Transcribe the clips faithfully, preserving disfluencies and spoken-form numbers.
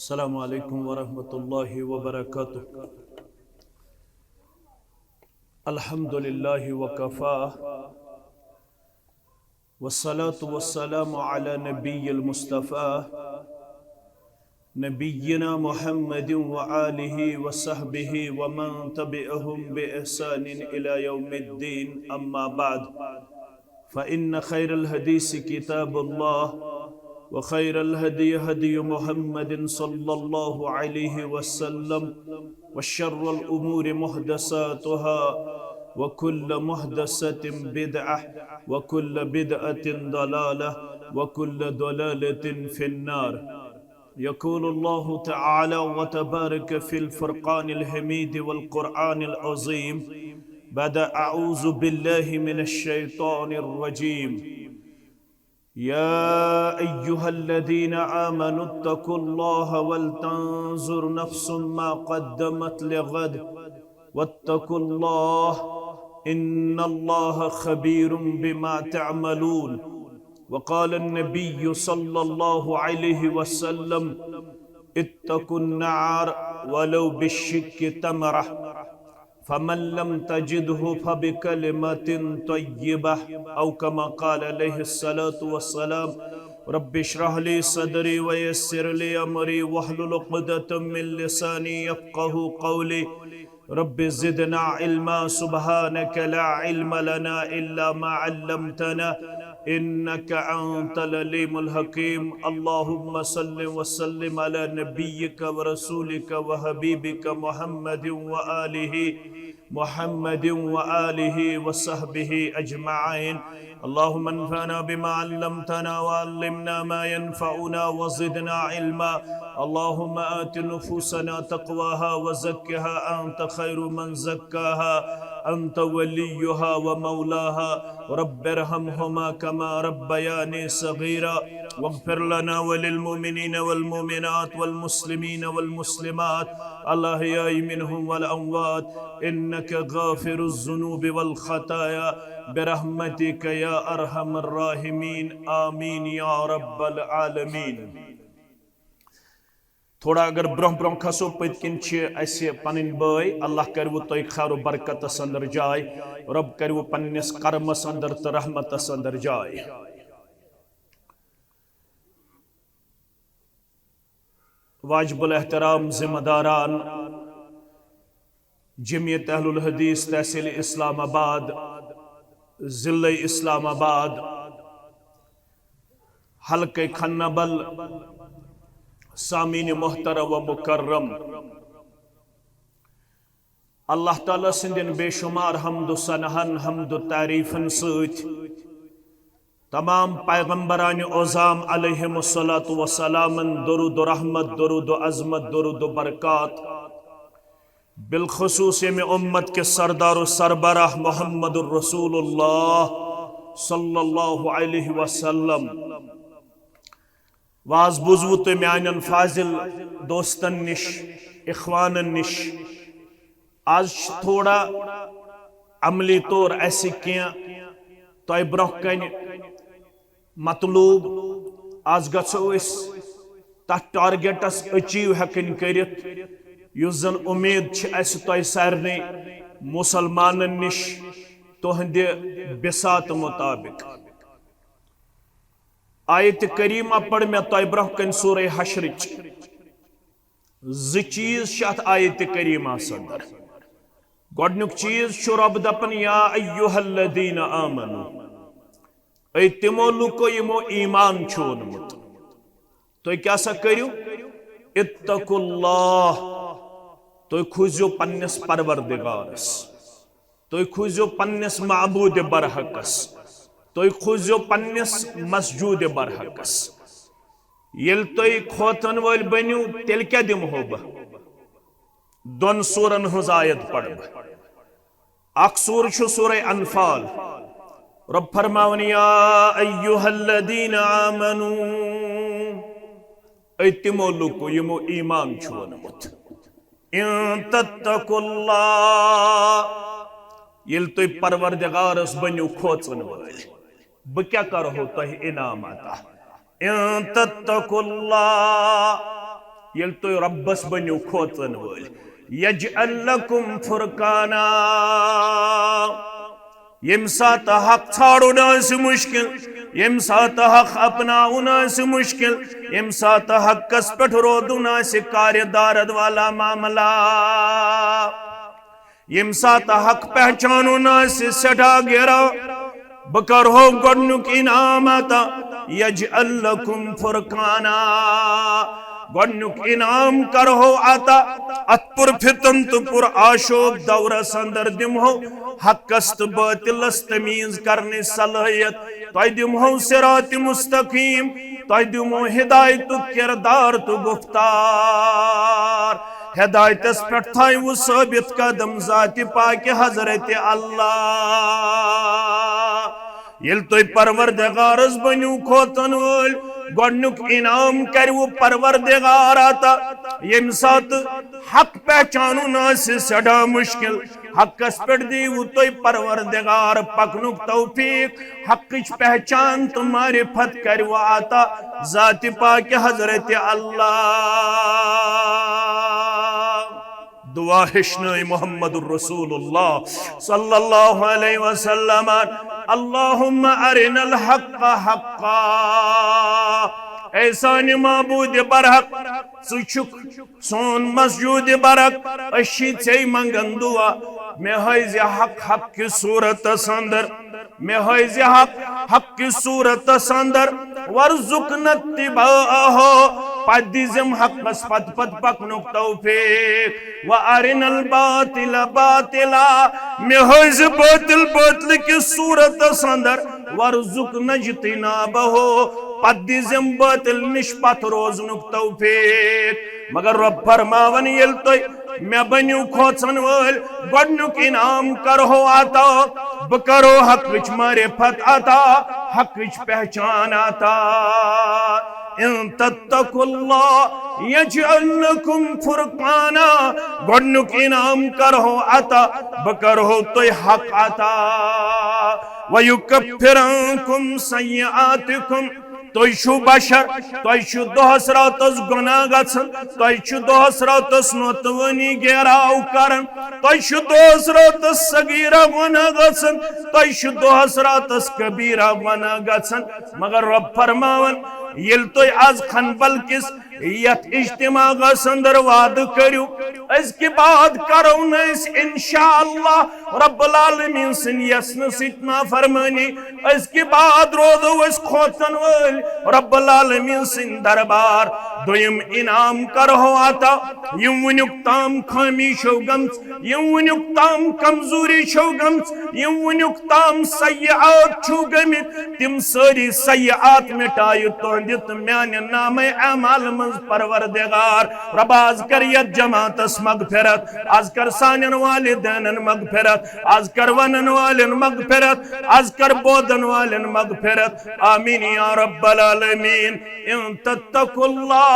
السلام عليكم ورحمة الله وبركاته. الحمد لله وكفى، والصلاة والسلام على نبي المصطفى، نبينا محمد وآله وصحبه ومن تبعهم بإحسان إلى يوم الدين، أما بعد، فإن خير الحديث كتاب الله، وخير الهدي هدي محمد صلى الله عليه وسلم، وشر الأمور محدثاتها، وكل محدثة بدعة، وكل بدعة ضلالة، وكل ضلالة في النار. يقول الله تعالى وتبارك في الفرقان الحميد والقرآن العظيم بعد أعوذ بالله من الشيطان الرجيم. يا أيها الذين آمنوا اتقوا الله ولتنظر نفس ما قدمت لغد واتقوا الله إن الله خبير بما تعملون. وقال النبي صلى الله عليه وسلم: اتقوا النار ولو بشق تمرة، فمن لم تجده فبكلمة طيبة، أو كما قال عليه الصلاة والسلام. رب اشرح لي صدري ويسر لي أمري واحلل عقدة من لساني يفقه قولي. رب زدنا علما، سبحانك لا علم لنا إلا ما علمتنا، إنك أنت العليم الحكيم. اللهم صل وسلم على نبيك ورسولك وحبيبك محمد وآله، محمد وآله وصحبه أجمعين. اللهم انفعنا بما علمتنا وعلمنا ما ينفعنا وزدنا علما. اللهم آت نفوسنا تقواها وزكها أنت خير من زكاها أنت وليها ومولاها. رب ارحمهما كما ربياني صغيرا. واغفر لنا وللمؤمنين والمؤمنات والمسلمين والمسلمات الأحياء منهم والأموات إنك غافر الذنوب والخطايا برحمتك يا أرحم الراحمين. آمين يا رب العالمين. تھوڑا اگر برونٛہہ برونٛہہ کھسو، پٔتۍ کِنۍ چھِ اَسہِ پنٕنۍ بٲے، اللہ کَرِوٕ تۄہہِ خیر و برکتس اندر جاے، رۄب کَرِوٕ پننِس کرمس اندر تہٕ رحمتس اندر جاے۔ واجب الاحترام ذمہ داران، جمعیت اہل الحدیث تحصیل اسلام آباد، ضلع اسلام آباد، حلقہ کھنبل، سامعین محترم و مکرم، اللہ تعالیٰ سٕنٛدٮ۪ن بے شمار حمد و ثناہن، حمد و تعریفن سۭتۍ تمام پیغمبران عظام علیہم الصلوۃ والسلامن درود و رحمت، درود و عظمت، درود و برکات، بالخصوص ییٚمہِ امت کہِ سردار و سربراہ محمد الرسول اللہ صلی اللہ علیہ وسلم۔ واز بوٗزوٕ تۄہہِ میانٮ۪ن فاضل دوستن نِش، اخوانن نِش۔ آز چھِ تھوڑا عملی طور اَسہِ کینٛہہ تۄہہِ برونٛہہ کنہِ مطلوب۔ آز گژھو أسۍ تتھ ٹارگیٹس achieve ہٮ۪کٕنۍ کٔرِتھ، یُس زن امید چھِ اَسہِ تۄہہِ سارنٕے مسلمانن نِش تُہنٛدِ بساط مطابق۔ آیت کریمہ پٔر مےٚ تۄہہِ برونٛہہ کنہِ سورہ حشرٕچ۔ زٕ چیٖز چھِ اتھ آیت کریمہ اندر۔ گۄڈنیُک چیٖز چھُ رۄب دپان، یا ایھا الذین آمنو، اے تِمو لُکو یِمو ایمان چھُ اوٚنمُت، تُہۍ کیٛاہ سا کٔرِو؟ اتقوا اللہ، تُہۍ کھوٗژِو پننِس پروردگارس، تُہۍ کھوٗژِو پننِس معبود برحقس، تُہۍ کھوٗژِو پننِس مسجود برحقس۔ ییٚلہِ تُہۍ کھوژن وٲلۍ بٔنِو، تیٚلہِ کیٛاہ دِمہو بہٕ؟ دۄن سورن ہٕنٛز آیت پرٕ بہٕ۔ اکھ سورٕ چھُ سورہ انفال۔ رۄب فرماوان، یا ایھا الذین آمنو، اے تِمو لُکو یِمو ایمان چھُ اوٚنمُت، ان تتقوا اللہ، ییٚلہِ تُہۍ پروردگارس بٔنِو کھوژن وٲلۍ، بہٕ کیٛاہ کرہو تۄہہِ انعام عطا؟ ان تتقوا اللہ، ییٚلہِ تُہۍ رۄبس بٔنِو کھوژن وٲلۍ، یجعل لکم فرقانا، ییٚمہِ ساتہٕ حق ژھانڈُن آسہِ مُشکِل، ییٚمہِ ساتہٕ حق اپناوُن آسہِ مُشکِل، ییٚمہِ ساتہٕ حقس پٮ۪ٹھ روزُن آسہِ کارِ دارد والا معاملہ، ییٚمہِ ساتہٕ حق پہچانُن آسہِ سٮ۪ٹھاہ گِران، بہٕ کرہو گۄڈنیُک انعام عطا، یجعل لکم فرقانا۔ گۄڈنیُک انعام کرہو عطا، اتھ پر فتن تہٕ پر آشوب دورس اندر دِمہو حقس تہٕ باطلس تمیز کرنٕچ صلٲحیت۔ تۄہہِ دِمہو صراط مستقیم، تۄہہِ دِمو ہدایتُک کردار تہٕ گفتار۔ ہدایتس پٮ۪ٹھ تھٲیِو ثٲبت قدم ذاتِ پاکِ حضرت اللہ۔ ییٚلہِ تُہۍ پروردگارس بٔنِو کھوژن وٲلۍ، گۄڈنیُک انعام کرِوٕ پروردگار عطا۔ ییٚمہِ ساتہٕ حق پہچانُن آسہِ سٮ۪ٹھاہ مُشکِل، حقس پٮ۪ٹھ دیٖوٕ تُہۍ پروردگار پکنُک توفیق، حقٕچ پہچان تہٕ معرفت کرِوٕ عطا ذاتِ پاکِ حضرت اللہ۔ دعا ہیٚچھنٲے محمد رسول اللہ صلی اللہ علیہ وسلم، اللہم ارنا الحق حقا۔ اے سانہِ معبود برحق، ژٕ چھُکھ سون مسجود برحق، أسۍ چھِ ژے منگان دعا، مےٚ ہٲوزِ حق حق کِس صورتس اندر، مےٚ ہٲوزِ حق حق کِس صورتس اندر، وارزقنا اتباعہ، پتہٕ دیٖزٮ۪م حقس پتہٕ پتہٕ پکنُک توفیق، وارنا الباطل باطلا، مےٚ ہٲوزِ باطل باطل کِس صورتس اندر، وارزقنا اجتنابہ، پتہٕ دیٖزٮ۪م باطل نِش پتھ روزنُک توفیق۔ مگر رۄب فرماوان، ییٚلہِ تُہۍ مےٚ بٔنِو کھوژن وٲلۍ، گۄڈنیُک انعام کرہو عطا، بہٕ کرو حقٕچ معرفت عطا، حقٕچ پہچان عطا۔ ان تتقوا اللہ یجعل لکم فرقانا، گۄڈنیُک انعام کرہو عطا، بہٕ کرہو تۄہہِ حق عطا۔ ویکفر عنکم سیئاتکم، تُہۍ چھِو بشر، تۄہہِ چھُ دۄہس راتس گۄناہ گژھان، تۄہہِ چھُ دۄہس راتس نوتوٲنی گیراو کران، تۄہہِ چھُ دۄہس راتس صغیرہ گۄناہ گژھان، تۄہہِ چھُ دۄہس راتس کبیرہ گۄناہ گژھان، مگر رۄب فرماوان، ییٚلہِ تُہۍ از کھنبل کِس یتھ اجتماعس اندر وعدٕ کٔرِو، أزکہِ بعد کرو نہٕ أسۍ انشاءاللہ رب العالمین سٕنٛدِ یژھنہٕ سۭتۍ نافرمٲنی، أزکہِ بعد روزو أسۍ کھوژن وٲلۍ رب العالمین سٕنٛدِ دربار۔ دوٚیِم انعام کرہو عطا، یِم وُنیُک تام خٲمی چھو گٔمٕژ، یِم وُنیُک تام کمزوری چھو گٔمٕژ، یِم وُنیُک تام سیئات چھو گٔمٕتۍ، تِم سٲری سیئات مٹایہِ تُہنٛدِ تہٕ میانہِ نامہ اعمال منٛز پروردگار۔ رۄبا، از کر یتھ جماعتس مغفرت، از کر سانٮ۪ن والدینن مغفرت، از کر ونن والٮ۪ن مغفرت، از کر بوزن والٮ۪ن مغفرت۔ آمین یا رب العالمین۔ ان تتقوا اللہ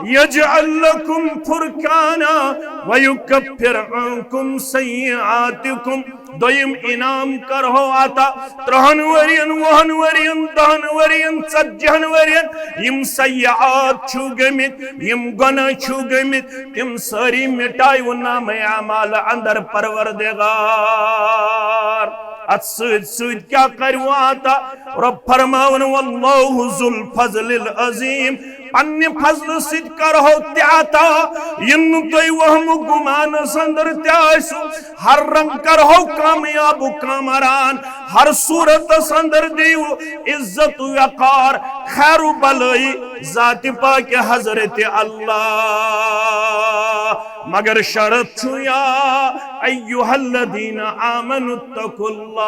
یجعل لکم فرقانا ویکفر عنکم سیئاتکم۔ دوٚیِم انعام کرہو عطا، ترٛہن ؤرین، وُہن ؤرین، دہن ؤرین، ژتجہن ؤرین، یِم سیئات چھِو گٔمٕتۍ، یِم گۄناہ چھِو گٔمٕتۍ، تِم سٲری مٹایو نامہ اعمال اندر پروردگار۔ اتھ سۭتۍ سۭتۍ کیٛاہ کرِوٕ عطا؟ رۄب فرماوان، واللہ ذو الفضل العظیم، پننہِ فضلہٕ سۭتۍ کرہو تہِ عطا، یِم نہٕ تُہۍ وہمہٕ گُمانس اندر تہِ آسِو۔ ہر رنگ کرہو کامیاب و کامران، ہر صورتس اندر دیو عزت و وقار، خیر و بلائی ذات پاک حضرت اللہ۔ مگر شرط چھُ، یا ایھا الذین آمنوا اتقوا اللہ،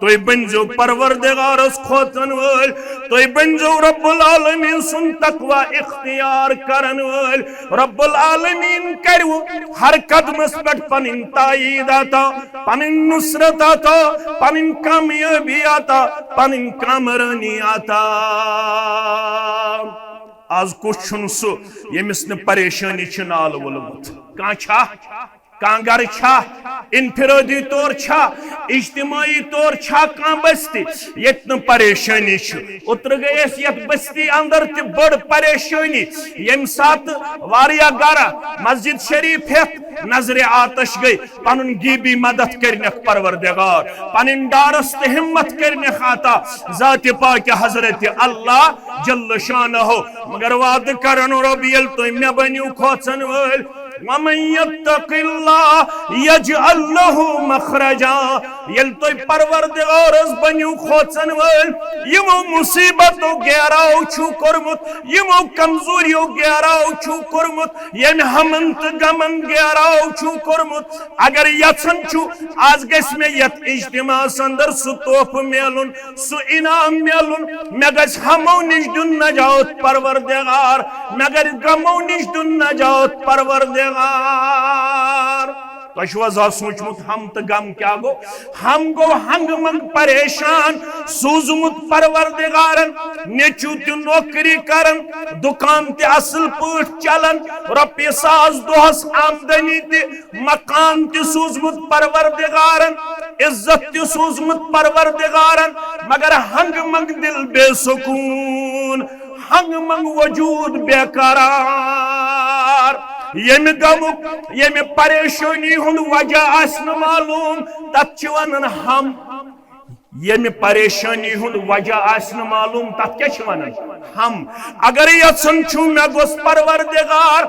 تُہۍ بٔنزیو پروردگارس کھوژن وٲلۍ، تُہۍ بٔنزیو رب العالمین سُنٛد تقوی اختیار کرن وٲلۍ۔ رب العالمین کرِوٕ ہر قدمس پٮ۪ٹھ پنٕنۍ تائید عطا، پنٕنۍ نصرت عطا، پنٕنۍ کامیٲبی عطا، پنٕنۍ کامرٲنی عطا۔ از کُس چھُنہٕ سُہ ییٚمِس نہٕ پریشٲنی چھِ نالہٕ وولمُت؟ کانٛہہ چھا؟ کانٛہہ گرٕ چھا؟ انفرادی طور چھا، اجتماعی طور چھا کانٛہہ بستی ییٚتہِ نہٕ پریشٲنی چھِ؟ اوترٕ گٔے أسۍ یتھ بستی اندر تہِ بٔڑ پریشٲنی، ییٚمہِ ساتہٕ واریاہ گرٕ مسجد شریف ہٮ۪تھ نظرِ آتش گٔے، پنُن غیبی مدد کٔرنکھ پروردگار، پنٕنۍ ڈارس تہٕ ہمت کٔرنکھ عطا ذات پاک حضرت اللہ جل شانہ۔ مگر وعدٕ کرن رۄب، ییٚلہِ تُہۍ مےٚ بٔنِو کھوژن وٲلۍ، ومن یتق اللہ یجعل لہ مخرجا، ییٚلہِ تُہۍ پروردگارس بٔنِو کھوژن وٲلۍ، یِمو مصیبتو گیراو چھُو کوٚرمُت، یِمو کمزوریو گیراو چھُو کوٚرمُت، ییٚمہِ ہمن تہٕ غمن گیراو چھُو کوٚرمُت، اگر یژھان چھُو از گژھِ مےٚ یتھ اجتماعس اندر سُہ تحفہٕ میلُن، سُہ انعام میلُن، مےٚ گژھِ ہمو نِش دیُن نجات پروردگار، مےٚ گژھِ غمو نِش دیُن نجات پروردگار۔ تۄہہِ چھُو حظ آز سوٗنٛچمُت ہم تہٕ غم کیٛاہ گوٚو؟ ہم گوٚو ہنٛگہٕ منٛگہٕ پریشان، سوٗزمُت پروردگارن، نیٚچوٗ تہِ نوکری کران، دُکان تہِ اصل پٲٹھۍ چلان، رۄپیہِ ساس دۄہس آمدنی تہِ، مکان تہِ سوٗزمُت پروردگارن، عزت تہِ سوٗزمُت پروردگارن، مگر ہنٛگہٕ منٛگہٕ دل بے سکوٗن، ہنٛگہٕ منٛگہٕ وجوٗد بے قرار۔ ییٚمہِ غمُک، ییٚمہِ پریشٲنی ہُنٛد وجہ آسہِ نہٕ معلوٗم، تتھ چھِ ونان ہم۔ ییٚمہِ پریشٲنی ہُنٛد وجہ آسہِ نہٕ معلوٗم، تتھ کیٛاہ چھِ ونان؟ ہم۔ اگر یژھان چھُو مےٚ گوٚژھ پروردگار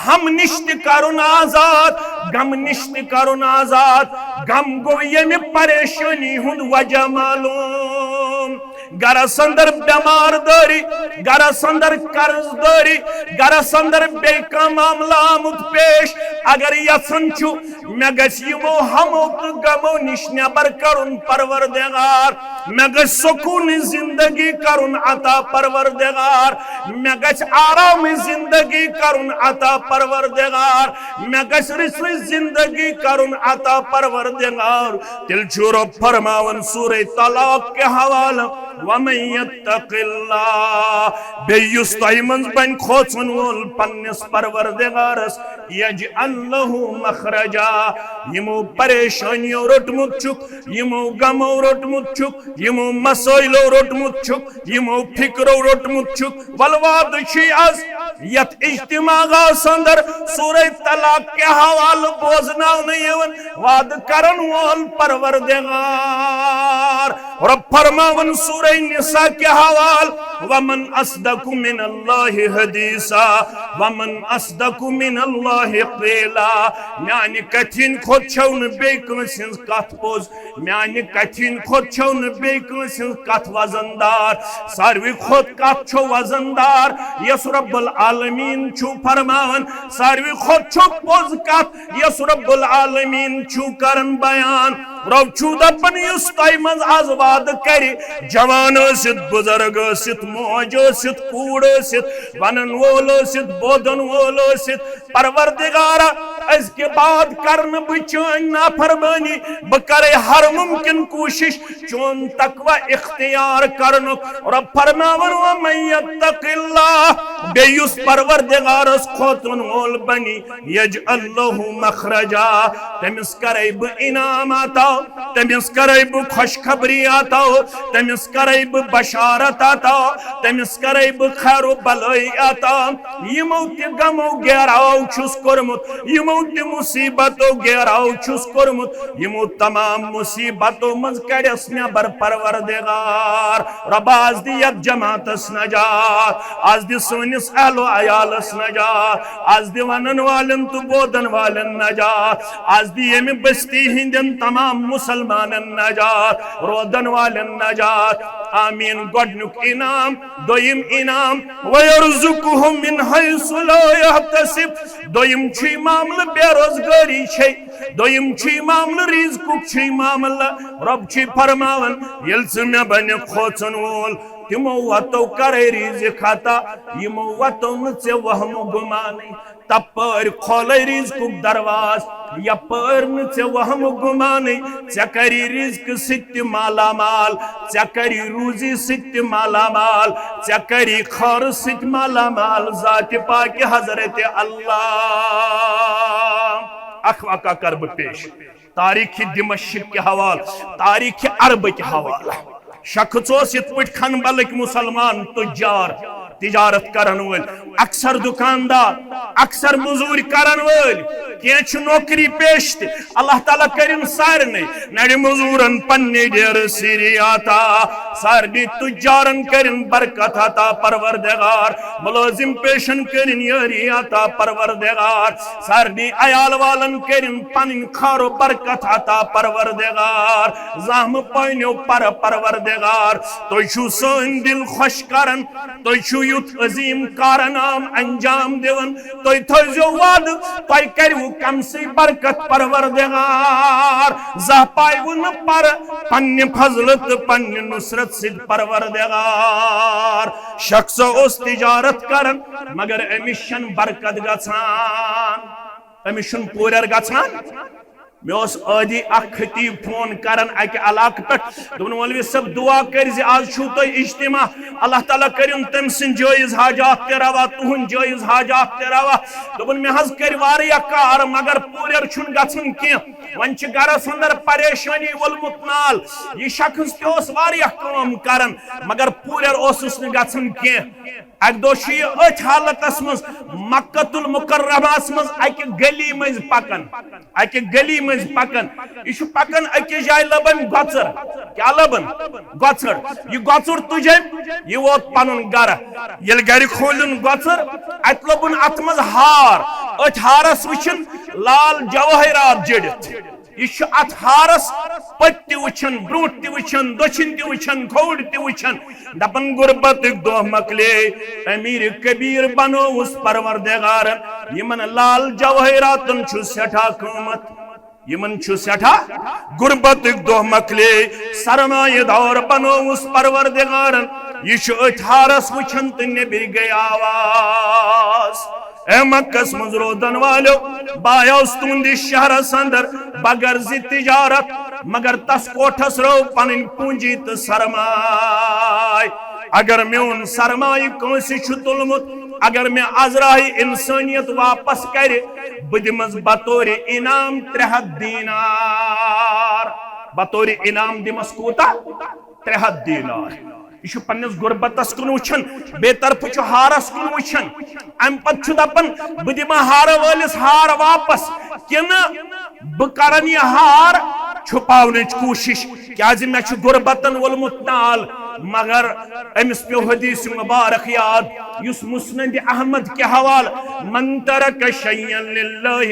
ہم نِش تہِ کرُن آزاد، غم نِش تہِ کرُن آزاد۔ غم گوٚو ییٚمہِ پریشٲنی ہُنٛد وجہ معلوٗم۔ گرس اندر بٮ۪مار دٲری، گرس اندر قرض دٲری، گرس اندر بیٚیہِ کانٛہہ معاملہٕ آمُت پیش۔ اگر یژھان چھُ مےٚ گژھِ یِمو ہمو تہٕ غمو نِش نٮ۪بر کرُن پروردگار، مےٚ گژھِ سکوٗن زندگی کرُن عطا پروردگار، مےٚ گژھِ آرام زندگی کرُن عطا پروردگار، مےٚ گژھِ رٕژ رٕژ زندگی کرُن عطا پروردگار۔ تیٚلہِ چھُ رۄب فرماوان سورہ طلاق کہِ حوالہٕ، ومن یتق اللہ، بیٚیہِ یُس تۄہہِ منٛز بنہِ کھوژن وول پننِس پروردگارس، یجعل لہ مخرجا، یِمو پریشٲنیو روٚٹمُت چھُکھ، یِمو غمو روٚٹمُت چھُکھ، یِمو مسٲیلو روٚٹمُت چھُکھ، یِمو فکرو روٚٹمُت چھُکھ۔ ولہٕ وعدٕ چھُے از یتھ اجتماعس اندر سورہ طلاق کہِ حوالہٕ بوزناونہٕ یِوان، وعدٕ کرن وول پروردگار۔ رۄب فرماوان سورہ نساء کہِ حوالہٕ، ومن اصدق من اللہ حدیثا، ومن اصدق من اللہ قیلا۔ میانہِ کتھِ ہِنٛدِ کھۄتہٕ چھَو نہٕ بیٚیہِ کٲنٛسہِ ہٕنٛز کتھ پوٚز، میانہِ کتھِ ہِنٛدِ کھۄتہٕ چھَو نہٕ بیٚیہِ کٲنٛسہِ ہٕنٛز کتھ وزن دار۔ ساروی کھۄتہٕ کتھ چھو وزن دار یۄس رب العالمین چھُ فرماوان، ساروی کھۄتہٕ چھو پوٚز کتھ یۄس رب العالمین چھُ کران بیان۔ رب چھُ دپان یُس تۄہہِ منٛز از وعدٕ کرِ، جوان ٲسِتھ، بزرگ ٲسِتھ، موج ٲسِتھ، کوٗر ٲسِتھ، ونن وول ٲسِتھ، بوزن وول ٲسِتھ، پروردگارا، أزکہِ بعد کرنہٕ بہٕ چٲنۍ نافرمٲنی، بہٕ کرے ہر ممکن کوٗشش چون تقوی اختیار کرنُک۔ رب فرماوان، ومن یتق اللہ، بیٚیہِ یُس پروردگارس کھوژن وول بنی، یجعل لہ مخرجا، تٔمِس کرے بہٕ انعام عطا، تٔمِس کرے بہٕ خوشخبری عطا، تٔمِس کرے بہٕ بشارت عطا، تٔمِس کرے بہٕ خیر و بلٲیی عطا۔ یِمو تہِ غمو گیراو چھُس کوٚرمُت، یِمو تہِ مصیبتو گیراو چھُس کوٚرمُت، یِمو تمام مصیبتو منٛز کڑس نٮ۪بر پروردگار۔ رۄبا، از دِ یتھ جماعتس نجات، از دِ سٲنِس اہل و عیالس نجات، از دِ ونن والٮ۪ن تہٕ بوزن والٮ۪ن نجات، از دِ ییٚمہِ بستی ہٕنٛدٮ۪ن تمام مسلمانن نجات، روزن والٮ۪ن نجات۔ آمین۔ گۄڈنیُک انعام، دوٚیِم انعام، وَيَرْزُقْهُ مِنْ حَيْثُ لَا يَحْتَسِبُ۔ دوٚیِم چھُ یہِ معاملہٕ بے روزگٲری چھے، دوٚیِم چھُ یہِ معاملہٕ رِزقُک چھُ یہِ معاملہٕ۔ رۄب چھُ فرماوان، ییٚلہِ ژٕ مےٚ بنہِ کھوژن وول، تِمو وتو کرے رِزق عطا، یِمو وتو نہٕ ژےٚ وہمہٕ گُمانٕے۔ تپٲرۍ کھولے رزقُک دروازٕ، یپٲرۍ نہٕ ژےٚ وہمہٕ گُمانٕے۔ ژےٚ کری رزقہٕ سۭتۍ تہِ مالا مال، ژےٚ کری روزی سۭتۍ تہِ مالا مال، ژےٚ کری خٲرٕ سۭتۍ مالا مال۔ ذاتِ پاکہِ حضرت اللہ۔ اکھ واقعہ کرٕ بہٕ پیش، تاریخ دمشق کہِ حوالہٕ، تاریخ عرب کہِ حوالہٕ۔ شخص اوس یِتھ پٲٹھۍ کھنبلٕکۍ مسلمان تجار، تجارت کرن وٲلۍ، اکثر دکاندار، اکثر مزوٗرۍ کرن وٲلۍ، کینٛہہ چھِ نوکری پیش تہِ۔ اللہ تعالیٰ کٔرِن سارنٕے نرِ مزوٗرن پننہِ ڈیرٕ سیٖری عطا، سارنٕے تجارن کٔرِن برکت عطا پروردگار، ملٲزم پیشن کٔرِن یٲری عطا پروردگار، سارنٕے عیال والن کٔرِن پنٕنۍ خٲر و برکت عطا پروردگار، زحمہٕ پٲنیو پر پروردگار۔ تُہۍ چھِو سٲنۍ دِل خۄش کران، تُہۍ چھِو یُتھ عظیٖم کارنام انجام دِوان، تُہۍ تھٲیزیو وعدٕ، تۄہہِ کَرِوٕ کمسٕے برکت پروردگار، زانٛہہ پایوٕ نہٕ پر پننہِ فضلہٕ تہٕ پننہِ نصرت سۭتۍ پروردگار۔ شخص اوس تجارت کران، مگر أمِس چھَنہٕ برکت گژھان، أمِس چھُنہٕ پوٗرٮ۪ر گژھان۔ مےٚ اوس عٲدی اکھ خطیب فون کران اکہِ علاقہٕ پٮ۪ٹھ، دوٚپُن، "مولوی صٲب، دعا کٔرۍ زِ، آز چھُو تۄہہِ اجتماع، اللہ تعالیٰ کٔرِن تٔمۍ سٕنٛدۍ جٲیز حاجات تہِ روا، تُہُنٛد جٲیز حاجات تہِ روا۔" دوٚپُن، "مےٚ حظ کٔرۍ واریاہ کار، مگر پوٗرٮ۪ر چھُنہٕ گژھان کینٛہہ۔ وۄنۍ چھِ گرس اندر پریشٲنی وولمُت نال۔ یہِ شخص تہِ اوس واریاہ کٲم کران، مگر پوٗرٮ۪ر اوسُس نہٕ گژھان کینٛہہ۔" اکہِ دۄہ چھُ یہِ أتھۍ حالتس منٛز مکہ المکرمس منٛز اکہِ گلی مٔنٛزۍ پکان، اکہِ گلی مٔنٛزۍ پکان۔ یہِ چھُ پکان أکِس جایہِ، لبن گۄژر۔ کیٛاہ لبن؟ گۄژر۔ یہِ گۄژُر تُج أمۍ، یہِ ووت پنُن گرٕ۔ ییٚلہِ گرِ کھوٗلِن گۄژر، اتہِ لوٚبُن اتھ منٛز ہار۔ أتھۍ ہارس وٕچھِن لال جوٲہرات جٔڑِتھ۔ یہِ چھُ اتھ ہارس پٔتۍ تہِ وٕچھان، برونٛٹھ تہِ وٕچھان، دٔچھِنۍ تہِ وٕچھان، کھووُر تہِ وٕچھان۔ دپان، "غربتٕکۍ دۄہ مۄکلے، امیر کبیر بنووُس پروردگارن۔ یِمن لال جوٲہراتن چھُ سٮ۪ٹھاہ قۭمتھ، یِمن چھُ سٮ۪ٹھاہ غربتٕکۍ دۄہ مۄکلے، سرمایہ دار بنووُس پروردگارن۔" یہِ چھُ أتھۍ ہارس وٕچھان تہٕ نیٚبرۍ گٔے آواز۔ اے مکس منٛز روزن والٮ۪و، بہٕ آیوس تُہنٛدِس شہرس اندر بغرض تجارت، مگر تس کوٹھس رٲو پنٕنۍ پونجی تہٕ سرمایہِ۔ اگر میون سرمایہِ کٲنٛسہِ چھُ تُلمُت، اگر مےٚ از راہہِ انسٲنیت واپس کرِ، بہٕ دِمس بطور انعام ترٛےٚ ہتھ دینار۔ بطور انعام دِمس کوٗتاہ؟ ترٛےٚ ہتھ دینار۔ یہِ چھُ پننِس غربتس کُن وٕچھان، بیٚیہِ طرفہٕ چھُ ہارس کُن وٕچھان۔ امہِ پتہٕ چھُ دپان، "بہٕ دِمہٕ ہارٕ وٲلِس ہار واپس، کِنہٕ بہٕ کرن یہِ ہار چھُپاونٕچ کوٗشش، کیازِ مےٚ چھُ غربتن وولمُت نال؟" مگر أمِس پیوٚو حدیث مبارک یاد، یُس مسند احمد کہِ حوالہٕ، "من ترک شیئا للہ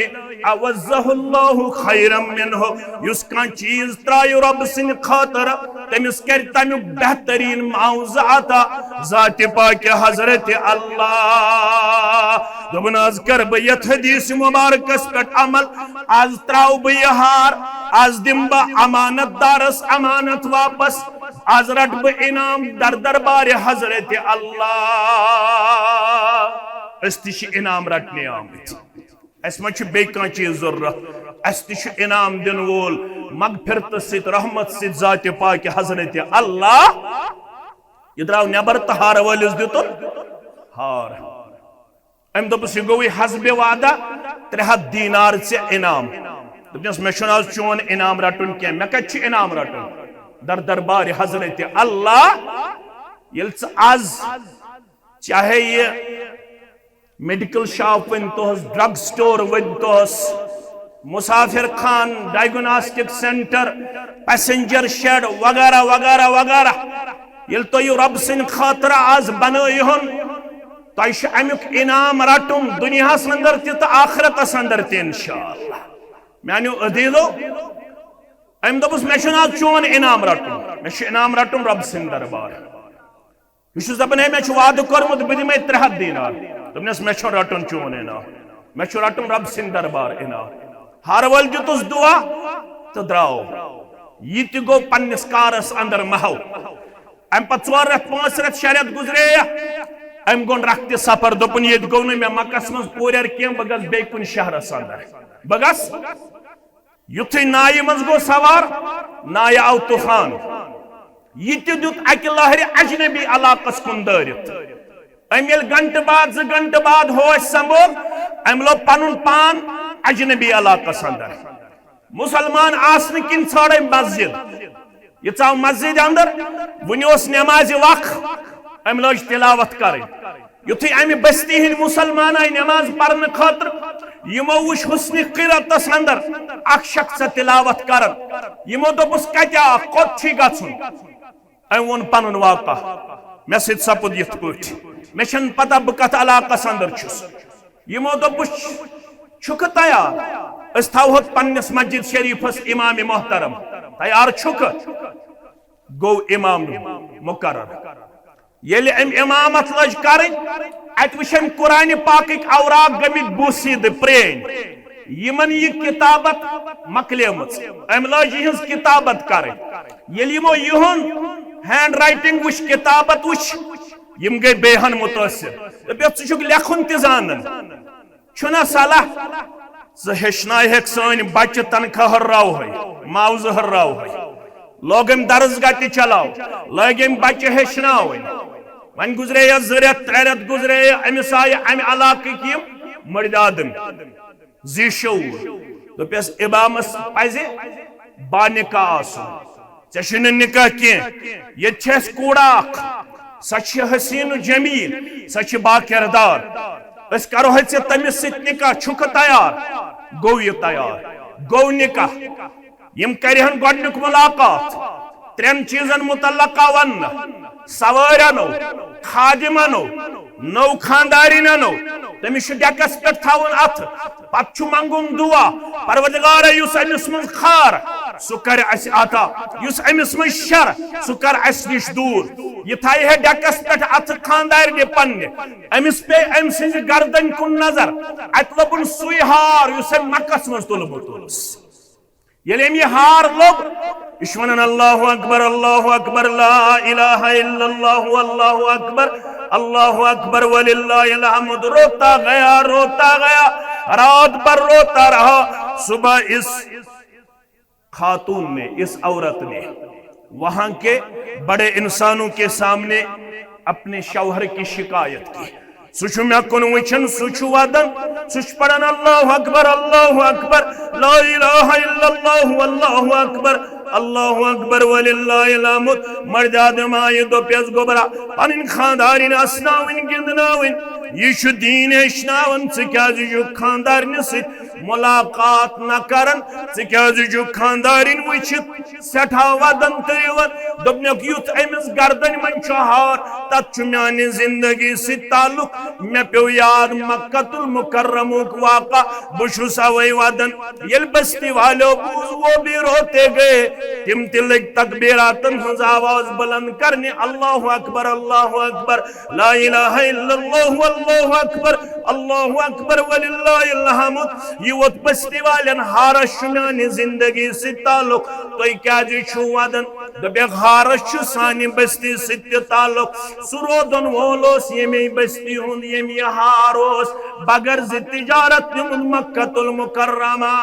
عوضہ اللہ خیرا منہ"، یُس کانٛہہ چیز ترایہِ رۄب سٕنٛدِ خٲطرٕ، تٔمِس کرِ تمیُک بہترین معاوضہٕ عطا ذات پاک حضرت اللہ۔ دوٚپُن، از کرٕ بہٕ یتھ حدیث مبارکس پٮ۪ٹھ عمل، از تراو بہٕ یہِ ہار، از دِمہٕ بہٕ امانت دارس امانت واپس، از رٹہٕ بہٕ انعام در دربار حضرت اللہ۔ أسۍ تہِ چھِ انعام رٹنہِ آمٕتۍ۔ اسہِ ما چھُ بیٚیہِ کانٛہہ چیٖز ضروٗرت؟ اسہِ تہِ چھُ انعام دِنہٕ وول مغفرتہٕ سۭتۍ، رحمت سۭتۍ، ذاتِ پاکہِ حضرت اللہ۔ یہِ درٛاو نٮ۪بر تہٕ ہارٕ وٲلِس دیُتُن ہار۔ أمۍ دوٚپُس، "یہِ گوٚوُے حسبِ وعدہ، ترٛےٚ ہتھ دینار ژےٚ انعام۔" دوٚپنَس، "مےٚ چھُنہٕ آز چون انعام رٹُن کینٛہہ، مےٚ کتہِ چھُ انعام رٹُن؟" در دربار حضرت اللہ، ییٚلہِ ژٕ از چاہے یہِ میڈیکل شاپ ؤنۍ توس، ڈرگ سٹور ؤنۍ توس، مسافر خان، ڈائگناسٹک سینٹر، پیسنجر شیڈ وغیرہ وغیرہ وغیرہ، ییٚلہِ تُہۍ یہِ رۄب سٕنٛدِ خٲطرٕ آز بنٲیہُن، تۄہہِ چھُ امیُک انعام رٹُن دُنیاہس اندر تہِ تہٕ آخرتس اندر تہِ انشاءاللہ۔ میانیو عزیزو، أمۍ دوٚپُس، "مےٚ چھُنہٕ آز چون انعام رٹُن، مےٚ چھُ انعام رٹُن رۄب سٕنٛدِ دربار۔" یہِ چھُس دَپان، "ہے، مےٚ چھُ وعدٕ کوٚرمُت، بہٕ دِمَے ترٛےٚ ہَتھ دینار۔" دوٚپنَس، "مےٚ چھُنہٕ رَٹُن چون انعام، مےٚ چھُ رَٹُن رۄب سٕنٛدِ دربار انعام۔" ہارٕ وٲلۍ دیُتُس دُعا تہٕ درٛاو۔ یہِ تہِ گوٚو پنٛنِس کارَس اندر محو۔ اَمہِ پَتہٕ ژور رٮ۪تھ، پانٛژھ رٮ۪تھ، شےٚ رٮ۪تھ گُزرے۔ أمۍ گوٚو رَکھ تہِ سفر، دوٚپُن، "ییٚتہِ گوٚو نہٕ مےٚ مَکَس منٛز پوٗرٮ۪ر کینٛہہ، بہٕ گژھٕ بیٚیہِ کُنہِ شہرَس اندر۔ بہٕ گژھٕ۔" یُتھُے نایہِ منٛز گوٚو سوار، نایہِ آو طوفان۔ یہِ تہِ دیُت اَکہِ لہرِ اجنبی علاقس کُن دٲرِتھ۔ أمۍ ییٚلہِ گھنٹہٕ بعد، زٕ گھنٹہٕ بعد ہوش سنبھول، أمۍ لوٚب پنُن پان اجنبی علاقس اندر۔ مسلمان آسنہٕ کِنۍ ژھانڈے مسجد۔ یہِ ژاو مسجد اندر، وُنہِ اوس نمازِ وقت، أمۍ لٲج تلاوت کرٕنۍ۔ یُتھُے امہِ بستی ہٕنٛدۍ مسلمان آیہِ نماز پرنہٕ خٲطرٕ، یِمو وُچھ حسنِ قیرتس اندر اکھ شخص تلاوت کران۔ یِمو دوٚپُس، کتہِ آکھ، کوٚت چھُے گژھُن؟ أمۍ ووٚن پنُن واقعہ، مےٚ سۭتۍ سپُد یِتھ پٲٹھۍ، مےٚ چھَنہٕ پتہ بہٕ کتھ علاقس اندر چھُس۔ یِمو دوٚپُس، چھُکھٕ تیار؟ أسۍ تھاوہوتھ پننِس مسجد شریفس امام محترم، تیار چھُکھٕ؟ گوٚو امام مقرر۔ ییٚلہِ أمۍ امامت لٔج کرٕنۍ، اتہِ وٕچھ أمۍ قرآنِ پاکٕکۍ اوراق گٔمٕتۍ بوسیٖدٕ، پرٛٲنۍ۔ یِمن یہِ کتابت مۄکلیمٕژ، أمۍ لٲج یِہٕنٛز کتابت کرٕنۍ۔ ییٚلہِ یِمو یِہُنٛد ہینڈ رائٹنگ وٕچھ، کتابت وٕچھ، یِم گٔے بیٚیہِ ہن مُتٲثِر۔ دوٚپُکھ، ژٕ چھُکھ لیکھُن تہِ زانان، چھُنہ صلاح؟ ژٕ ہیٚچھناوہکھ سٲنۍ بچہِ تنخواہ ہُراوہے، معاوضہٕ ہُراوہے۔ لوگ أمۍ درسگاہ تہِ چلاو، لٲگۍ أمۍ بچہِ ہیٚچھناوٕنۍ۔ وۄنۍ گُزرے یا زٕ رٮ۪تھ، ترٛےٚ رٮ۪تھ گُزرے، أمِس آیہِ امہِ علاقٕکۍ یِم مٔردۍ آدم زی شعور۔ دوٚپٮ۪س، امامس پزِ با نکاح آسُن۔ ژےٚ چھُے نہٕ نکاح کینٛہہ۔ ییٚتہِ چھِ اَسہِ کوٗر اکھ، سۄ چھِ حسین و جمیل، سۄ چھِ با کردار۔ أسۍ کرو ہے ژےٚ تٔمِس سۭتۍ نکاح، چھُکھٕ تیار؟ گوٚو یہِ تیار، گوٚو نکاح۔ یِم کرِہن گۄڈٕنیُک ملاقات، ترٛٮ۪ن چیٖزن متعلق آو وننہٕ، سوٲرۍ انو، خادم انو، نٔو خاندارِنۍ انو، تٔمِس چھُ ڈیکس پٮ۪ٹھ تھاوُن اتھٕ، پتہٕ چھُ منگُن دعا، پروردگارا، یُس أمِس منٛز خار، سُہ کرِ اسہِ عطا، یُس أمِس منٛز شر، سُہ کر اسہِ نِش دوٗر۔ یہِ تھایہِ ہے ڈیکس پٮ۪ٹھ اتھٕ خاندارنہِ پننہِ، أمِس پیٚیہِ أمۍ سٕنٛزِ گردنۍ کُن نظر، اتہِ لوٚبُن سُے ہار یُس أمۍ مکس منٛز تُلمُت اوس۔ ییٚلہِ أمۍ یہِ ہار لوٚب، یہِ چھُ ونان، اللہ اکبر، اللہ اکبر، لا الہ الا اللہ، اللہ اکبر، اللہ اکبر وللہ الحمد، روتا گیا، روتا گیا، رات بھر روتا رہا۔ صبح اس خاتون نے، اس عورت نے وہاں کے بڑے انسانوں کے سامنے اپنے شوہر کی شکایت کی۔ سُہ چھُ مےٚ کُن وٕچھان، سُہ چھُ ودان، سُہ چھُ پران، اللہ اکبر، اللہ اکبر، لا الہ الا اللہ، اللہ اکبر، اللہ اکبر وللہ الحمد۔ مردِ آدم آیہِ، دوٚپیس، گوٚبرا، پنٕنۍ خاندارِنۍ اسناوٕنۍ، گِنٛدناوٕنۍ، یہِ چھُ دیٖن ہیٚچھناوان، ژٕ کیازِ چھُکھ خاندارنہِ سۭتۍ ملاقات نہ کران؟ ژٕ کیازِ چھُکھ خاندارِنۍ وٕچھِتھ سٮ۪ٹھاہ ودان تہٕ رِوان؟ دوٚپنکھ، یُتھ أمِس گردنۍ منٛز چھُ ہار، تتھ چھُ میانہِ زندگی سۭتۍ تعلق۔ مےٚ پیوٚو یاد مکہ المکرمُک واقعہ۔ بہٕ چھُس اوے ودان، ییٚلہِ بستی والیو بوٗز، وہ بھی روتے گئے، تِم تہِ لٔگۍ تکبیراتن ہٕنٛز آواز بلند کرنہِ، اللہ اکبر، اللہ اکبر، لا الہ الا اللہ، اللہ اکبر، اللہ اکبر وللہ الحمد۔ یہِ ووت بستی والٮ۪ن ہارس چھُ میانہِ زندگی سۭتۍ تعلق، تُہۍ کیازِ چھِو ودان؟ دوٚپکھ، ہارس چھُ سانہِ بستی سۭتۍ تہِ تعلق۔ سُہ رودن وول اوس ییٚمے بستی ہُنٛد، ییٚمۍ یہِ ہار اوس بغرض تجارت نیومُت مکہ المکرمہ۔